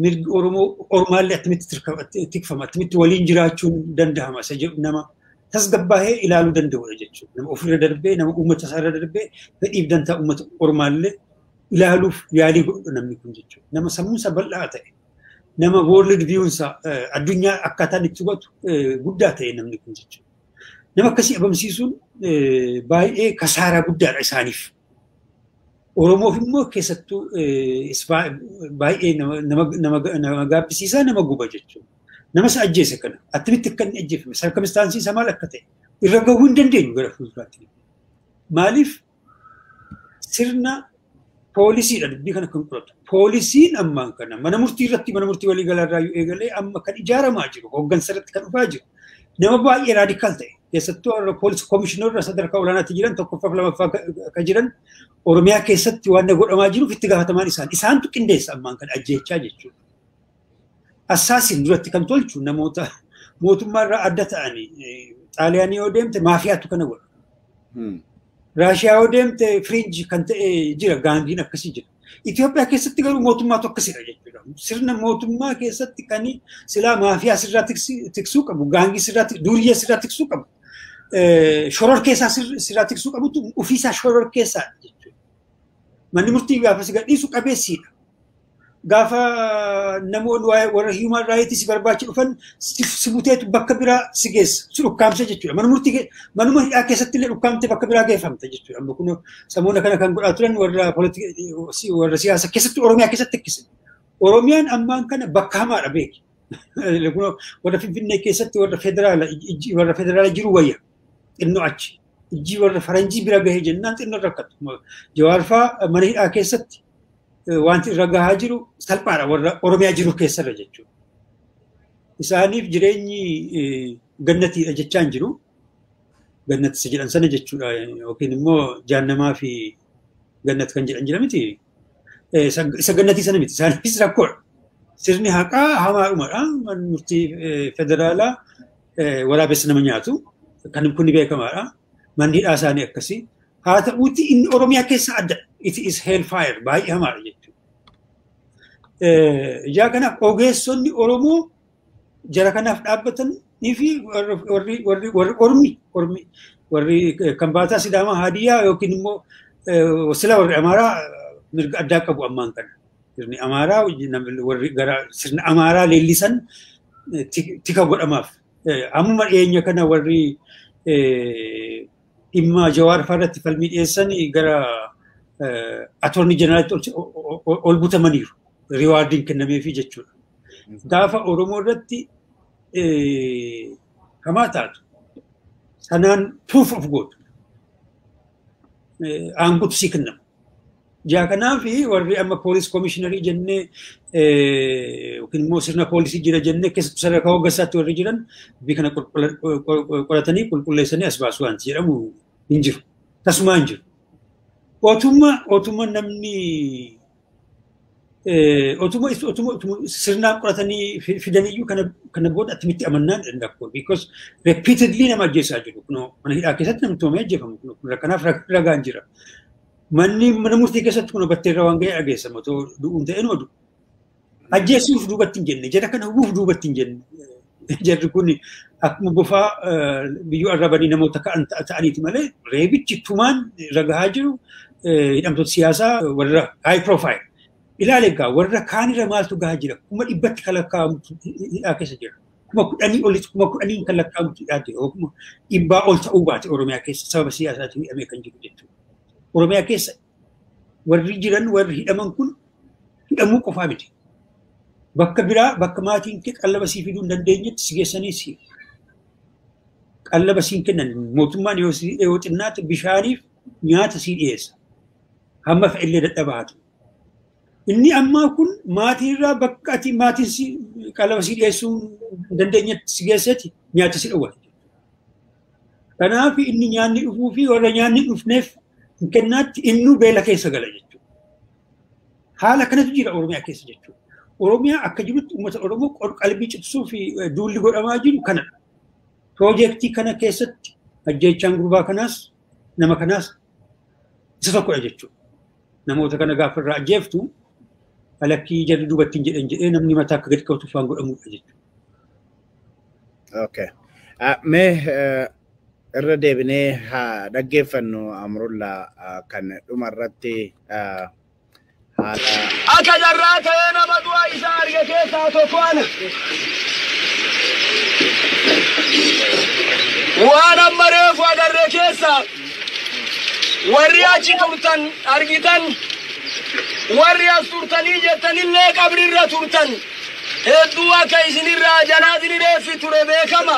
mirgi Oromoo ormaallee attamitti tikfama attamitti waliin jiraachuun danda'ama isa jedhu nama tasgabbaa'ee ilaaluu danda'udha jechuudha. Nama ofirra darbee nama uummata isaarra darbee fedhiif dantaa uummata ormaallee ilaaluuf yaalii godhudha namni kun jechuudha. Nama sammuunsa bal'aa ta'e. Nama world view'nsa addunyaa akkaataan itti hubatu guddaa ta'e namni kun jechuudha. Nama akkasii dhabamsiisuun baay'ee kasaaraa guddaadha isaaniif. Oromoof immoo keessattuu baay'ee nama gaabbisiisaa nama guba jechuudha. Nama isa ajjeese kana attamitti akka inni ajjeefame sarkamistaansii isaa maal akka ta'e irra gahuu hin dandeenyu gara fuulduraatti. Maaliif sirna Poolisiidha dubbii kana kan qoratu. Poolisiin ammaan kana mana murtii irratti mana murtii waliigalaa irraa eegalee amma kan ijaaramaa jiru hooggansa irratti kan dhufaa jiru. Nama baay'ee radical ta'e keessattuu warra poolisii koomishinoorra sadarkaa olaanaatti jiran tokkoffaa fi lammaffaa kan jiran Oromiyaa keessatti waan godhamaa jiruuf itti gaafatamaan isaan. Isaantu qindeessa ammaan kana ajjeechaa jechuudha. Assaasiin duratti kan tolchu namoota mootummaa irraa adda ta'anii Xaaliyaanii yoo deemte maafiyaatu kana godha. Raashiyaa yoo deemte fringe kan ta'e jira gaangiin akkasii jira. Itoophiyaa keessatti garuu mootummaatu akkasidha jechuudha. Sirna mootummaa keessatti kan silaa maafiyaa sirraa tiksuu qabu, gaangii sirraa duuriyyee sirraa tiksuu qabu, shoror keessaa sirraa tiksuu qabutu ofiisaa shoror keessaa jechuudha. Manni murtii gaafa si gadhiisu qabeessiidha. Gaafa namoonni warra human rights si barbaachi dhufan si buteetu bakka biraa si geessa, si dhukkaamsa jechuudha. Mana murtii manuma hidhaa keessatti illee dhukkaamtee bakka biraa geeffamta jechuudha. Amma kun samoona kana kan godhaa turan warra warra siyaasa keessatti Oromiyaa keessatti akkise. Oromiyaan ammaan kana bakka hamaadha beeki. Warra Finfinnee keessatti warra federaala jiru wayya xinnoo achi. Ijji warra faranjii bira gahee jennaan xinnoo rakkatu. Jawaarfaa mana hidhaa keessatti wanti irra gahaa jiru salphaadha warra Oromiyaa jiru keessarra jechuudha. Isaaniif jireenyi gannatiidha jechaan jiru. Gannati isa jedhan sana jechuudha yookiin immoo jaannamaa fi gannat kan jedhan jira miti. Isa gannatii sana miti. Isaaniifis rakkoodha. Sirni haqaa hamaadhumadha. Manni murtii federaalaa waraabessa nama nyaatu. Kan kun beekamaadha. Manni hidhaa isaanii akkasii. Haa ta'uuti inni Oromiyaa keessa adda. It is hellfire baay'ee hamaadha jechuudha. Ijaa kanaaf ogeessonni Oromoo jara kanaaf dhaabbatanii fi warri ormi warri Kambaataa, Sidaamaa, Haadiyyaa yookiin immoo sila warri Amaaraa mirga addaa qabu ammaan kana. Sirni Amaaraa warri gara sirna Amaaraa leellisan tika godhamaaf. Ammuma dhiyeenya kana warri dhimma Jawaar irratti falmii dhiyeessan gara attorney generalitti ol butamaniiru. Rewardiin kennameefii jechuudha. Gaafa Oromoo irratti hamaa taatu sanaan proof of gootu aangotu sii kennama. Jaa kanaaf warri amma poolis komishiinarii jennee yookiin immoo sirna poolisii jira jennee keessattuu sadarkaa hooggansaatti warri jiran dubbii kana qoratanii qulqulleessanii as baasu wanti jedhamu hin jiru. Tasumaa hin jiru. Otuma namni otuma sirnaan qoratanii fidaniyyuu kana booda attamitti amannaan danda'u. Because repeatedly nama ajjeesaa jiru. Kunoo mana hidhaa keessatti namni tumamee ajjeefamu. Kunoo kanaaf ragaan jira. Manni mana murtii keessatti kun batteerra waan ga'e dhageessama otoo du'uun ta'e numa du'u. Ajjeesuuf duubatti hin jenne, jara kana hubuuf duubatti hin jenne. Jarri kun akkuma bofaa biyyoo arrabanii namoota ka'an ta'aniiti malee reebichi tumaan irra gahaa jiru hidhamtoota siyaasaa warra high profile. Ilaali egaa warra kaanirra maaltu gahaa jira? 100,000tti kan lakkaa'amutu hidhaa keessa jira. 10,000 olitti 10,000n kan lakkaa'amutu hidhaa jira. 100,000 ol ta'uu baate Oromiyaa keessa sababa siyaasaatiin hidhamee kan jiru jechuudha. Oromiyaa keessa warri jiran warri hidhaman kun hidhamuu qofaa miti. Bakka biraa bakka maatiin kee qallaba sii fiduu hin dandeenyetti si geessanii si qallaba siin kennan mootummaan yoo si yoo xinnaate bishaaniif nyaata sii dhiyeessa. Hamma fe'illee dadhabaa haa ta'u. Inni ammaa kun maatiirraa bakka ati maatiin si qallaba sii dhiyeessuu hin dandeenyetti si geesseti nyaata si dhowwata. Kanaaf inni nyaanni dhufuu fi warra nyaanni dhufneef hin kennaatti innuu beela keessa gala jechuudha. Haala kanatu jira Oromiyaa keessa jechuudha. Oromiyaa akka jirutti uummata Oromoo qalbii cimsuu fi duulli godhamaa jiru kanadha. Piroojeektii kana keessatti ajjeechaan gurbaa kanaas nama kanaas isa tokkodha jechuudha. Namoota kana gaafa irraa ajjeeftu alakkii jarri duubatti hin jedhan jedhee namni mataa akka gadi qabatuuf waan godhamudha jechuudha. Okay. Mee irra deebinee haa dhaggeeffannu Amrullaa kan dhuma irratti haala Akka jarraa ta'ee nama du'a isaa arge keessaa tokko ana. Waan amma reefu agarre keessaa warri achi turtan argitan, warri as turtanii jettanillee qabrirra turtan hedduu akka isinirraa janaazni reeffi ture beekama.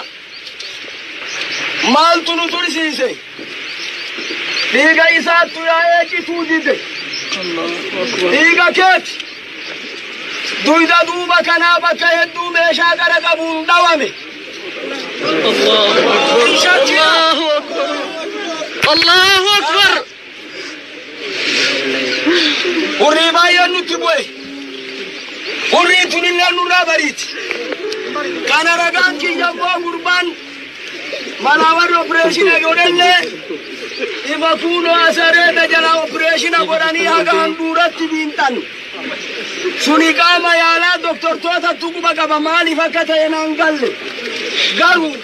Maaltu nu tursiise? Dhiiga isaattu yaa'ee cituu dide. Dhiiga keeti. Duyda duuba kanaa bakka hedduu meeshaa qara qabuun dhawame. Allahu Akbar. Allahu Akbar. Hurrii baay'een nutti bu'e. Hurriin tunillee nurraa bariiti. Kana ragaan kiyya immoo gurbaan malaa warri opereeshina godhanne ifa kuunoo asareeta jalaa opereeshina godhanii haga handhuuratti biinxan. Suni qaama yaalaa doktortootatti quba qaba maaliif akka ta'e naan galle. Garuu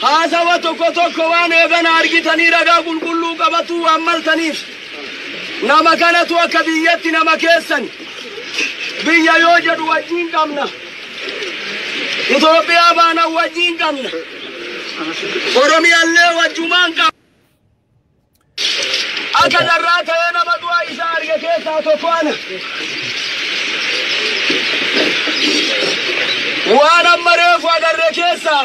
haasawa tokko tokko waan eegana argitanii ragaa qulqulluu qabatuu waan maltaniif nama kanatu akka biyyatti nama keessan biyya yoo jedhu wajjin qabna. Itoophiyaa baana wajjin qabna. Oromiyaallee wajjumaan qabna. Akka darraa ta'ee nama du'a isaa arge keessaa tokko ana. Waan amma reefu agarre keessaa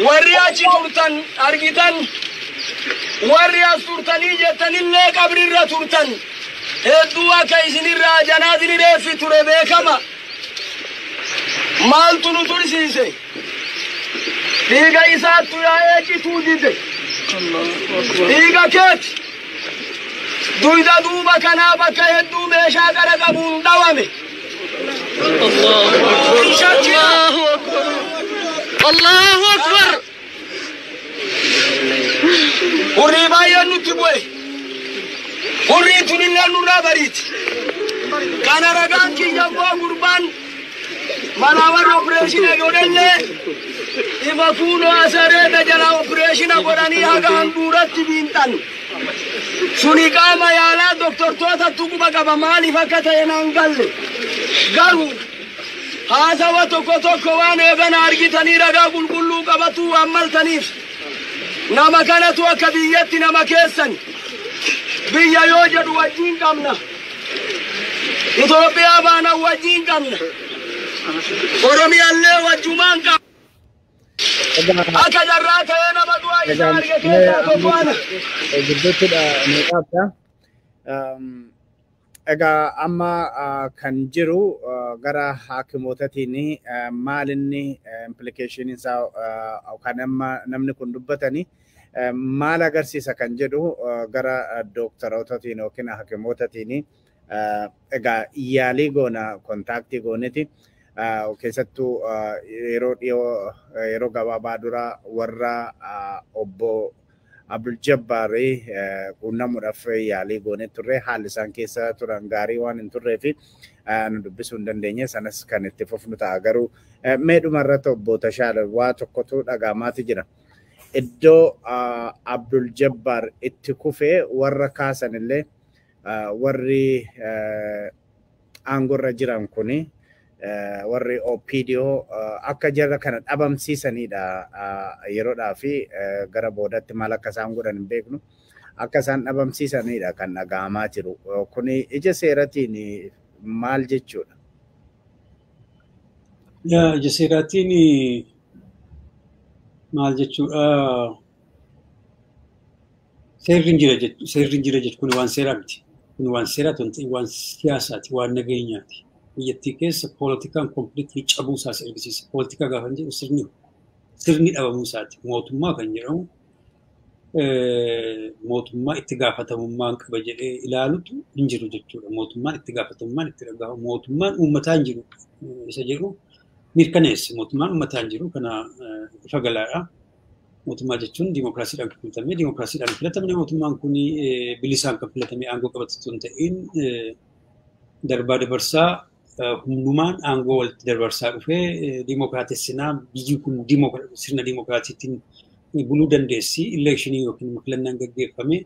warri achi turtan argitan warri as turtanii jettanillee qabrirra turtan hedduu akka isinirraa janaazini reeffi ture beekama. Maaltu nu tursiise? Dhiiga isaattu yaa'ee cituu dide. Dhiiga keeti. Duyda duuba kanaa bakka hedduu meeshaa qara qabuun dhawame. Allahu Akbar. Allahu Akbar. Hurrii baay'een nutti bu'e. Hurriin tunillee nurraa bariiti. Kana ragaan kiyya immoo gurbaan malaa warri opereeshina godhanne ifa kuunoo asareeta jalaa opereeshina godhanii haga handhuuratti biinxan. Suni qaama yaalaa doktortootatti quba qaba maaliif akka ta'e naan galle. Garuu haasawa tokko tokko waan eegana argitanii ragaa qulqulluu qabatuu waan maltaniif nama kanatu akka biyyatti nama keessan biyya yoo jedhu wajjin qabna. Itoophiyaa baana wajjin qabna. Oromiyaallee wajjumaan qabna. Akka darraa ta'ee nama du'a isaa arge keessaa tokko ana. Gidduutti nu dhaabda. Egaa amma kan jiru gara haakimootaatiin maal inni implikeeshiniin isaa kan amma namni kun dubbatani maal agarsiisa kan jedhu gara dooktarootaatiin yookiin haakimootaatiin egaa yaalii goona kontaaktii gooneti. Keessattuu yeroo dhiyoo yeroo gabaabaa dura warra obbo Abdul Jabbaar quunnamuudhaaf yaalii goonee turre haalli isaan keessa turan gaarii waan hin turree fi nu dubbisuu hin dandeenye sanas kan itti fufnu ta'a garuu meedhuma irratti obbo Tashaala waa tokkotu dhaga'amaati jira. Iddoo Abdul Jabbaar itti kufee warra kaasan illee warri aangorra jiran kuni warri OPDO akka jarra kana dhabamsiisanidha yeroodhaa fi gara boodatti maal akka isaan godhan hin beeknu akka isaan dhabamsiisanidha kan dhaga'amaa jiru. Kuni ija seeratiin maal jechuudha? Ija seeraatiin maal jechuudha? Seerri hin jira jechuudha. Seerri hin jira jechuun kun waan seeraa miti. Kun waan seeraa waan siyaasaati, waan nageenyaati. Biyyattii keessa poolitikaan kompiliitii cabuu isaas argisiisa. Poolitikaa gaafa jedhu sirni dhabamuu isaati. Mootummaa kan jedhamu mootummaa itti gaafatamummaan qaba jedhee ilaalutu hin jiru jechuudha. Mootummaan itti gaafatamummaan itti dhagahama. Mootummaan uummataa hin jiru isa jedhu mirkaneesse. Mootummaan uummataa hin jiru kana ifa galaadha. Mootummaa jechuun diimokiraasiidhaan kan filatame, diimokiraasiidhaan filatamne mootummaan kun bilisaan kan filatame aangoo qabatu osoo hin ta'in darbaa dabarsaa humnumaan aangoo walitti dabarsaa dhufee diimokiraatessinaa biyyi kun sirna diimokiraasiitiin buluu dandeessi. Ileekshinii yookiin filannaan gaggeeffame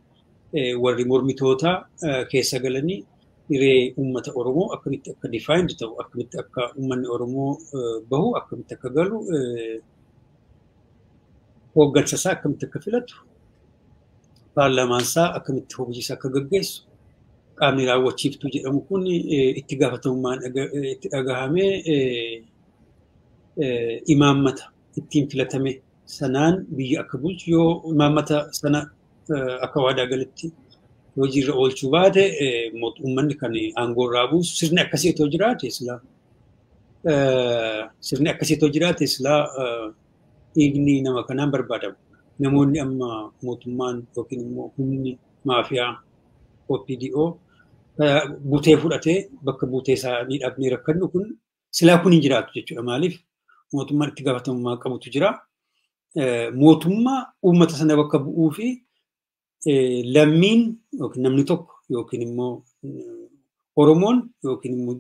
warri mormitoota keessa galanii hiree uummata Oromoo akkamitti akka difaayindi ta'u, akkamitti akka uummanni Oromoo bahu, akkamitti akka galu, hooggansa isaa akkamitti akka filatu, paarlaamaan isaa akkamitti hojii isaa akka gaggeessu, qaamni raawwachiiftuu jedhamu kun itti gaafatamummaan itti dhagahamee imaammata ittiin filatame sanaan biyya akka bulchu yoo imaammata sana akka waadaa galetti Hojiirra oolchuu baate uummanni kan aangoo irraa buusu sirni akkasii otoo jiraate silaa sirni akkasii otoo jiraate silaa dhiigni nama kanaan barbaadamu. Namoonni amma mootummaan yookiin immoo humni maafiyaa OPDO butee fudhatee bakka butee isaanii dhabnee rakkannu kun silaa kun hin jiraatu jechuudha. Maaliif mootummaan itti gaafatamummaa qabutu jira. Mootummaa uummata sana bakka bu'uu fi lammiin yookiin namni tokko yookiin immoo Oromoon yookiin immoo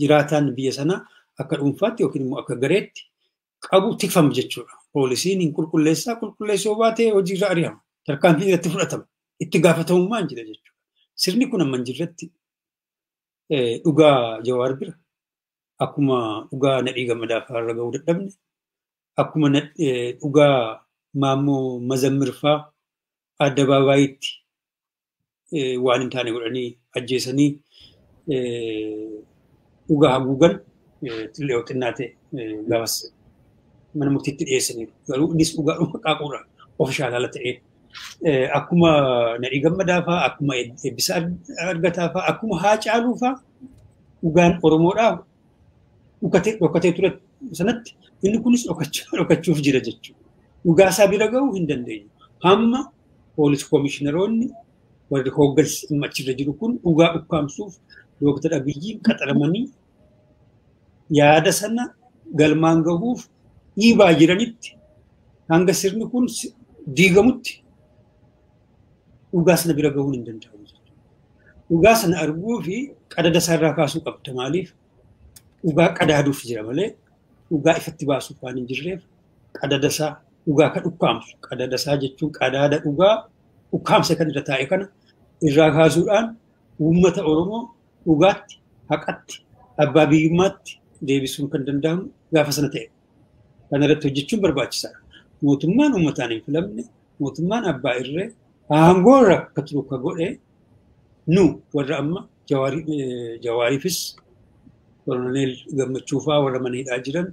jiraataan biyya sanaa akka dhuunfaatti yookiin immoo akka gareetti qabu tikfama jechuudha. Poolisiin hin qulqulleessaa, qulqulleessuu baatee hojiirra ari'ama. Tarkaanfiin irratti fudhatama. Itti gaafatamummaan jira jechuudha. Sirni kun amma hin jirretti dhugaa Jawaar bira akkuma dhugaa Nadhii Gammadaa fa'aa irra ga'uu dadhabne, akkuma dhugaa Maammoo Mazammir fa'aa addabaabayitti waan hin taane godhanii ajjeesanii dhugaa haguugan yoo xinnaa ta'e gaafas mana murtiitti dhiyeessaniiru. Garuu innis dhugaa qaaquudha ofishaal haala ta'een. Akkuma Nadhii Gammadaa fa'aa, akkuma Eebbisaa Argataa fa'aa, akkuma Haacaaluu fa'aa dhugaan Oromoodhaaf dhokatee ture sanatti inni kunis dhokachuuf jira jechuudha. Dhugaa isaa bira ga'uu hin dandeenyu. Hamma poolis koomishiinaroonni warri hooggansi amma achirra jiru kun dhugaa ukkaamsuuf Dooktar Abiyyiin qaxaramanii yaada sana galmaan gahuuf dhiibaa jiranitti hanga sirni kun diigamutti dhugaa sana bira gahuun hin danda'amu jechuudha. Dhugaa sana arguu fi qadada isaarraa kaasuu qabda. Maaliif dhugaa qadaaduuf jira malee dhugaa ifatti baasuuf waan hin jirreef qadada isaa dhugaa kan ukkaamsu qadada isaa jechuun qadaada dhugaa ukkaamsa kan irra taa'e kana irraa kaasuudhaan uummata Oromoo dhugaatti, haqatti, abbaa biyyummaatti deebisuun kan danda'amu gaafa sana ta'e. Kana irratti hojjechuun barbaachisaadha. Mootummaan uummataan hin filamne, mootummaan abbaa irree aangoo irra akka turu akka godhe nu warra amma Jawaariifis Koloneel Gammachuu fa'aa warra mana hidhaa jiran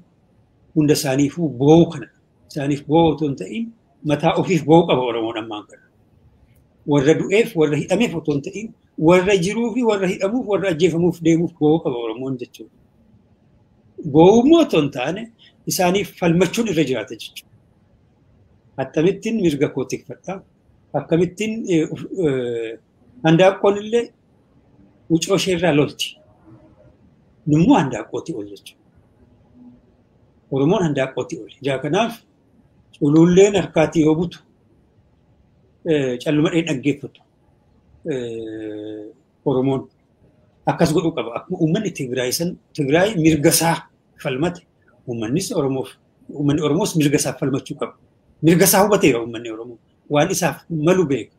hunda isaaniifuu boo'u kana. Isaaniif boo'u otoo hin ta'in mataa ofiif boo'u qaba Oromoon ammaan kana. Warra du'eef warra hidhameef otoo hin ta'in warra jiruu fi warra hidhamuuf warra ajjeefamuuf deemuuf boo'u qaba Oromoon jechuudha. Boo'u immoo otoo hin taane isaaniif falmachuun irra jiraata jechuudha. Akkamittiin mirga koo tikfadha? Akkamittiin handaaqqoon illee wucoo ishee irraa lolti. Nummoo handaaqqootii ol jechuudha. Oromoon handaaqqootii ol. Ijaa kanaaf cululleen harkaatii yoo butu calluma dhee dhaggeeffatu. Oromoon akkas godhuu qaba. Akkuma uummanni Tigraay san Tigraay mirga isaa falmate uummannis Oromoof uummanni Oromoos mirga isaa falmachuu qaba. Mirga isaa hubateera uummanni Oromoo. Waan isaaf malu beeka.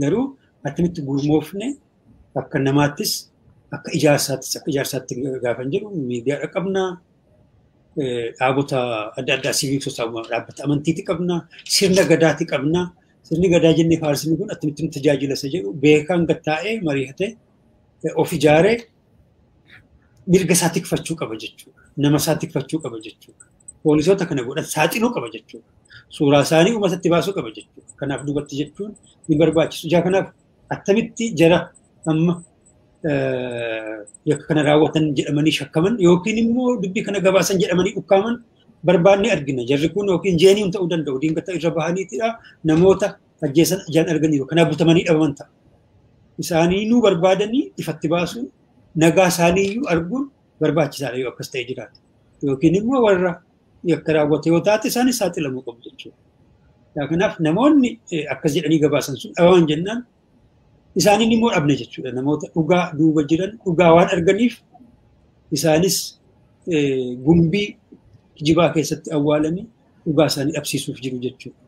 Garuu akkamitti gurmoofne akka namaattis akka ijaarsaattis akka ijaarsaatti gaafa hin jedhu miidiyaadha qabna. Dhaabota adda addaa siviik sosaayiti dhaabbata amantiiti qabna. Sirna gadaati qabna. Sirni gadaa jennee faarsinu kun akkamitti nu tajaajila isa jedhu beekaan gattaa'ee mari'atee of ijaaree mirga isaa tikfachuu qaba jechuudha. Nama isaa tikfachuu qaba jechuudha. Poolisoota kana godhan saaxiluu qaba jechuudha. Suuraa isaanii uummatatti baasuu qaba jechuudha. Kanaaf duubatti jechuun ni barbaachisu. Ijaa kanaaf attamitti jara amma yakka kana raawwatan jedhamanii shakkaman yookiin immoo dubbii kana gabaasan jedhamanii dhukkaaman barbaannee argina. Jarri kun yookiin jeeniin ta'uu danda'u. Diingata irra bahaniitidha. Namoota ajjeesan ijaan arganiiru. Kanaaf butamanii dhabaman ta'a. Isaanii nuu barbaadanii ifatti baasuun nagaa isaaniiyyuu arguun barbaachisaadha yoo akkas ta'e jiraate. Yookiin immoo warra yakka raawwate yoo taate isaanis saaxilamuu qabu jechuudha. Kanaaf namoonni akkas jedhanii gabaasan sun dhabaman jennaan isaaniin immoo dhabne jechuudha. Namoota dhugaa duuba jiran dhugaa waan arganiif isaanis gumbii kijibaa keessatti awwaalanii dhugaa isaanii dhabsiisuuf jiru jechuudha.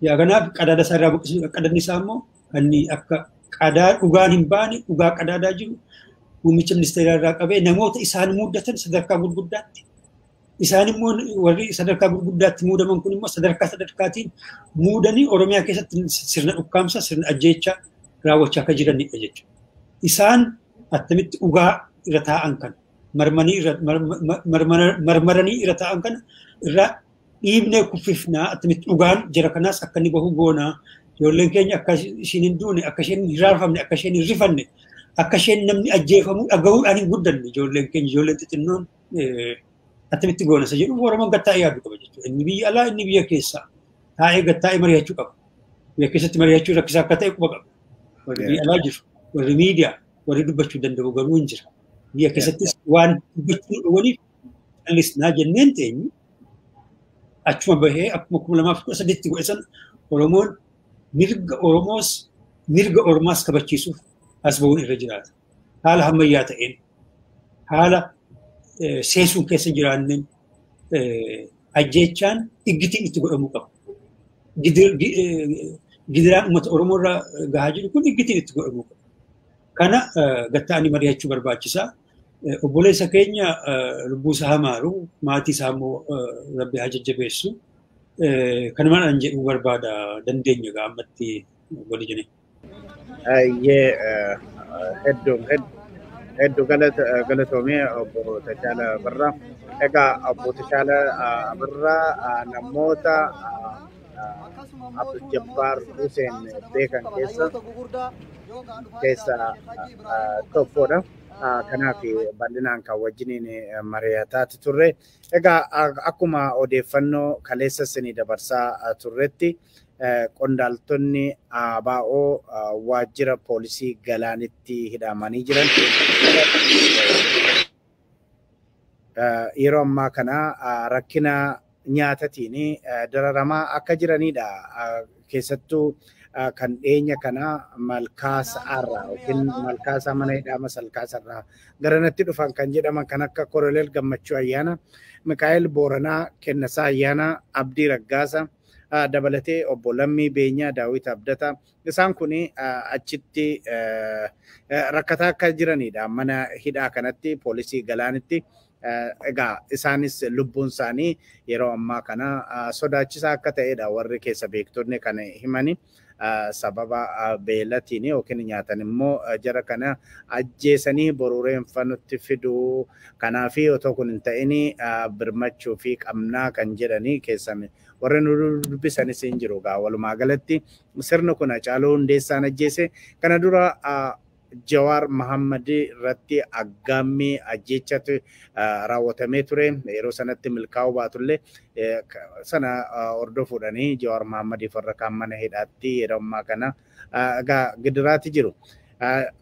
Yaa kanaaf qadaada isaa irraa buqqisuu qadanni isaa immoo kan akka qadaa dhugaan hin baane dhugaa qadaadaa jiru muummicha ministeeraa irraa qabee namoota isaan muudatan sadarkaa gurguddaatti isaan immoo warri sadarkaa gurguddaatti muudaman kun immoo sadarkaa sadarkaatiin muudanii Oromiyaa keessatti sirna dhukkaamsa sirna ajjeechaa raawwachaa akka jiranidha jechuudha. Isaan attamitti dhugaa irra taa'an kana marmaranii irra taa'an kana irraa dhiibnee kuffifnaa attamitti dhugaan jara kanaas akka inni bahu goonaa Ijoolleen keenya akka isheen hin duune, akka isheen hin raarfamne, akka isheen hin rifanne, akka isheen namni ajjeefamu dhagahuudhaan hin guddanne ijoolleen keenya ijoolleen xixinnoon attamitti goona isa jedhu Oromoon gattaa'ee yaaduu qaba jechuudha. Inni biyya alaa inni biyya keessaa taa'ee gattaa'ee mari'achuu qaba. Biyya keessatti mari'achuu rakkisaa akka ta'e quba qaba. Warri biyya alaa jiru, warri miidiyaa, warri dubbachuu danda'u garuu hin jira. Biyya keessattis waan dubbachuu dhowwaniif callisnaa jenneen teenyu achuma bahee akkuma 2018tti godhe sana Oromoon mirga Oromoos mirga Ormaas kabachiisuuf as bahuun irra jiraata. Haala ammayyaa ta'een haala seesuun keessa jiraanneen ajjeechaan iggitiin itti godhamuu qaba. Gidiraan uummata Oromoo irraa gahaa jiru kun iggitiin itti godhamuu qaba. Kana gatta'anii mari'achuu barbaachisaa. Obboleessa keenya lubbuu isaa hamaaru maatii isaa immoo rabbi haa jajjabeessu. Kanumaan an jedhuu barbaada dandeenya gaa ammatti wali jene. Ayyee hedduu hedduu galatoomee obbo Tashaala Birraa. Egaa obbo Tashaala Birraa namoota Abdul Jabbaar Hussein beekan keessa tokkodha. Kanaaf bal'inaan kan wajjiniin mari'ataati turre. Egaa akkuma odeeffannoo kaleessa isinii dabarsaa turretti qondaaltonni ABO waajjira poolisii Galaanitti hidhamanii jiran. Yeroo ammaa kana rakkina nyaatatiin dararamaa akka jiranidha. Keessattuu kan dhiyeenya kana Malkaasaarraa yookiin Malkaasaa mana hidhaa Malkaasaarraa garanatti dhufan kan jedhaman kan akka Koloneel Gammachuu Ayyaana, Mikaa'el Booranaa, Kennasaa Ayyaanaa, Abdii Raggaasa dabalatee obbo Lammii Beenyaa, Daawit Abdataa isaan kun achitti rakkataa akka jiranidha. Mana hidhaa kanatti poolisii Galaanitti. Egaa isaanis lubbuun isaanii yeroo ammaa kana sodaachisaa akka ta'edha warri keessa beektonni kan himani. Sababa beelatiin yookiin nyaatan immoo jara kana ajjeesanii boruu reenfa nutti fiduu. Kanaaf otoo kun hin ta'in birmachuu fi qabnaa kan jedhanii keessan warri nu dubbisanis hin jiru. Egaa walumaa galatti sirni kun Hacaaluu Hundeessaan ajjeese. Kana dura Jawaar Mohammad irratti aggaammii ajjeechatu raawwatamee ture. Yeroo sanatti milkaa'uu baatullee sana hordofuudhanii Jawaar Mohammadiif warra kaan mana hidhaatti yeroo ammaa kana egaa gidiraati jiru.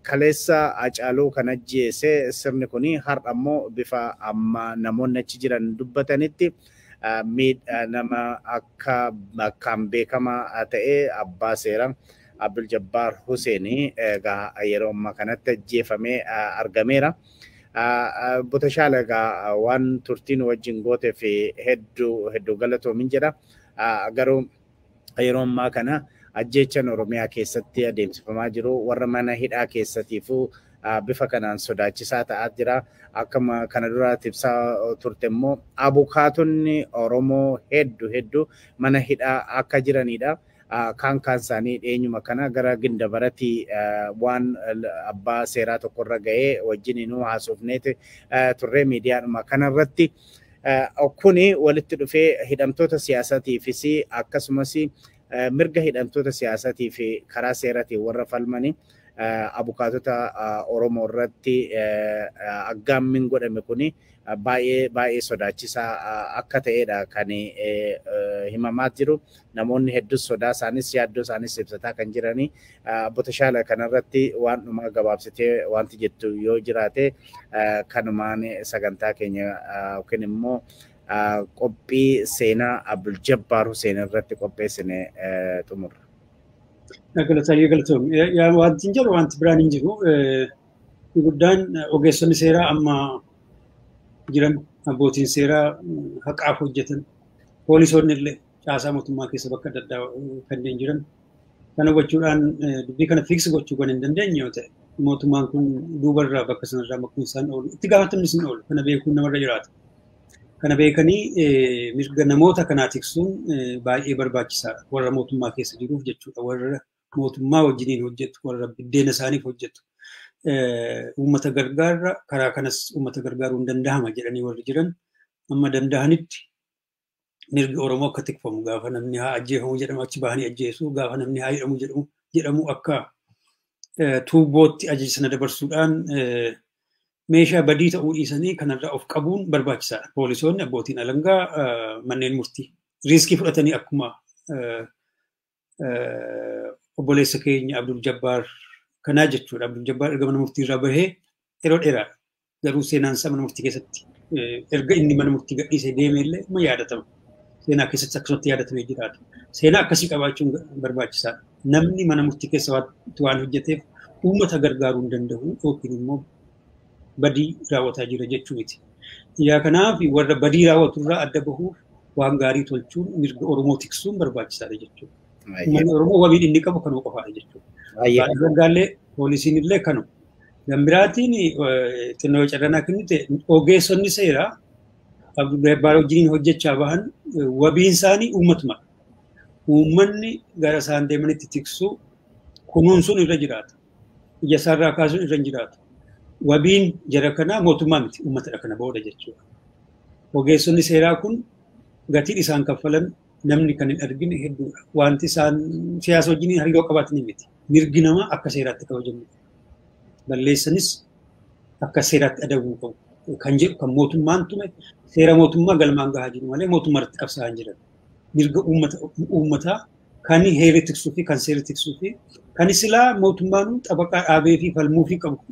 Kaleessa Hacaaluu kan ajjeese sirni kun har'a immoo bifa amma namoonni achi jiran dubbatanitti nama akka akkaan beekamaa ta'e abbaa seeraa Abdul Jabbaar Hussein egaa yeroo ammaa kanatti ajjeefamee argameera. Obbo Tashaala egaa waan turtiin wajjin gootee fi hedduu hedduu galatoomin jedha. Garuu yeroo ammaa kana ajjeechaan Oromiyaa keessatti adeemsifamaa jiru warra mana hidhaa keessatiifuu bifa kanaan sodaachisaa ta'aa jira. Akkuma kana duraatti ibsaa turte immoo abukaatonni Oromoo hedduu hedduu mana hidhaa akka jiranidha. Kaan kaan isaanii dhiyeenyuma kana gara Gindabaratii waan abbaa seeraa tokkorra ga'ee wajjin haasofneeti turre miidiyaadhuma kanarratti. Kuni walitti dhufee hidhamtoota siyaasaatiifis akkasumas mirga hidhamtoota siyaasaatiif karaa seeraatiin warra falmanii abukaatota Oromoo irratti aggaammiin godhame kuni baay'ee baay'ee sodaachisaa akka ta'edha kan himamaa jiru. Namoonni hedduus sodaa isaanis yaaddoo isaanis ibsataa kan jiranii. Obbo Tashaala kanarratti waan dhumaa gabaabsitee wanti jettu yoo jiraate kanumaan sagantaa keenya yookiin immoo qophii seenaa Abdul Jabbaar Hussein irratti qopheessine xumurra. Galatoom. Wanti hin jiru wanti biraan hin jiru. Guddaan ogeessonni seeraa amma jiran abbootiin seeraa haqaaf hojjetan poolisoonni illee caasaa mootummaa keessa bakka adda addaa kanneen jiran kana gochuudhaan dubbii kana fiiksi gochuu kan hin dandeenye yoo ta'e mootummaan kun duubarraa bakka sanarraa makkuun isaan oolu itti gaafatamni isin oolu kana beekuun namarra jiraata. Kana beekanii mirga namoota kanaa tiksuun baay'ee barbaachisaadha. Warra mootummaa keessa jiruuf jechuudha. Warra mootummaa wajjiniin hojjetu, warra biddeena isaaniif hojjetu. Uummata gargaarra karaa kanas uummata gargaaruu hin danda'ama jedhanii warri jiran amma danda'anitti Mirgi Oromoo akka tikfamu gaafa namni haa ajjeefamu jedhamu achi bahanii ajjeesu, gaafa namni haa hidhamu jedhamu akka tuubbootti ajaja sana dabarsuudhaan meeshaa badii ta'uu dhiisanii kanarraa of qabuun barbaachisaadha. Poolisoonni, abbootiin alangaa, manneen murtii riiskii fudhatanii akkuma obboleessa keenya Abdul Jabbaar kanaa jechuudha. Abdul Jabbaar erga mana murtii irraa bahee yeroo dheeraadha. Garuu seenaan isaa mana murtii keessatti erga inni mana murtii gadhiisee deeme illee ma yaadatama. Seenaa keessatti akkasumatti yaadatamee jiraata. Seenaa akkasii qabaachuun barbaachisaadha. Namni mana murtii keessa waan hojjeteef uummata gargaaruu hin danda'u yookiin immoo badii raawwataa jira jechuu miti. Yaa kanaaf warra badii raawwatu irraa adda bahuuf waan gaarii tolchuun mirga Oromoo tiksuun barbaachisaadha jechuudha. Uummanni Oromoo wabiin inni qabu kanuma qofaadha jechuudha. Baay'ee poolisiin illee kanuma. Gambiraatiin xinnoo carranaa kennite ogeessonni seeraa Abdul Jabbaar wajjiniin hojjechaa bahan wabiin isaanii uummatuma. Uummanni gara isaan deemanitti tiksuu kunuunsuun irra jiraata. Ija isaarraa kaasuun irra hin jiraatu. Wabiin jara kanaa mootummaa miti, uummatadha kana booda jechuudha. Ogeessonni seeraa kun gatiin isaan kaffalan namni kan hin argine hedduudha. Wanti isaan siyaasa wajjiniin hariiroo qabaatanii miti. Mirgi namaa akka seeraatti kabajamu. Balleessanis akka seeraatti adabuu qabu. Kan jedhu kan mootummaan tume seera mootummaa galmaan gahaa jiru malee mootummaa irratti qabsaa'aa hin jiran. Mirga uummataa kan heerri tiksuu fi kan seerri tiksuu fi kan silaa mootummaan xabaqaa dhaabee fi falmuu fi qabu.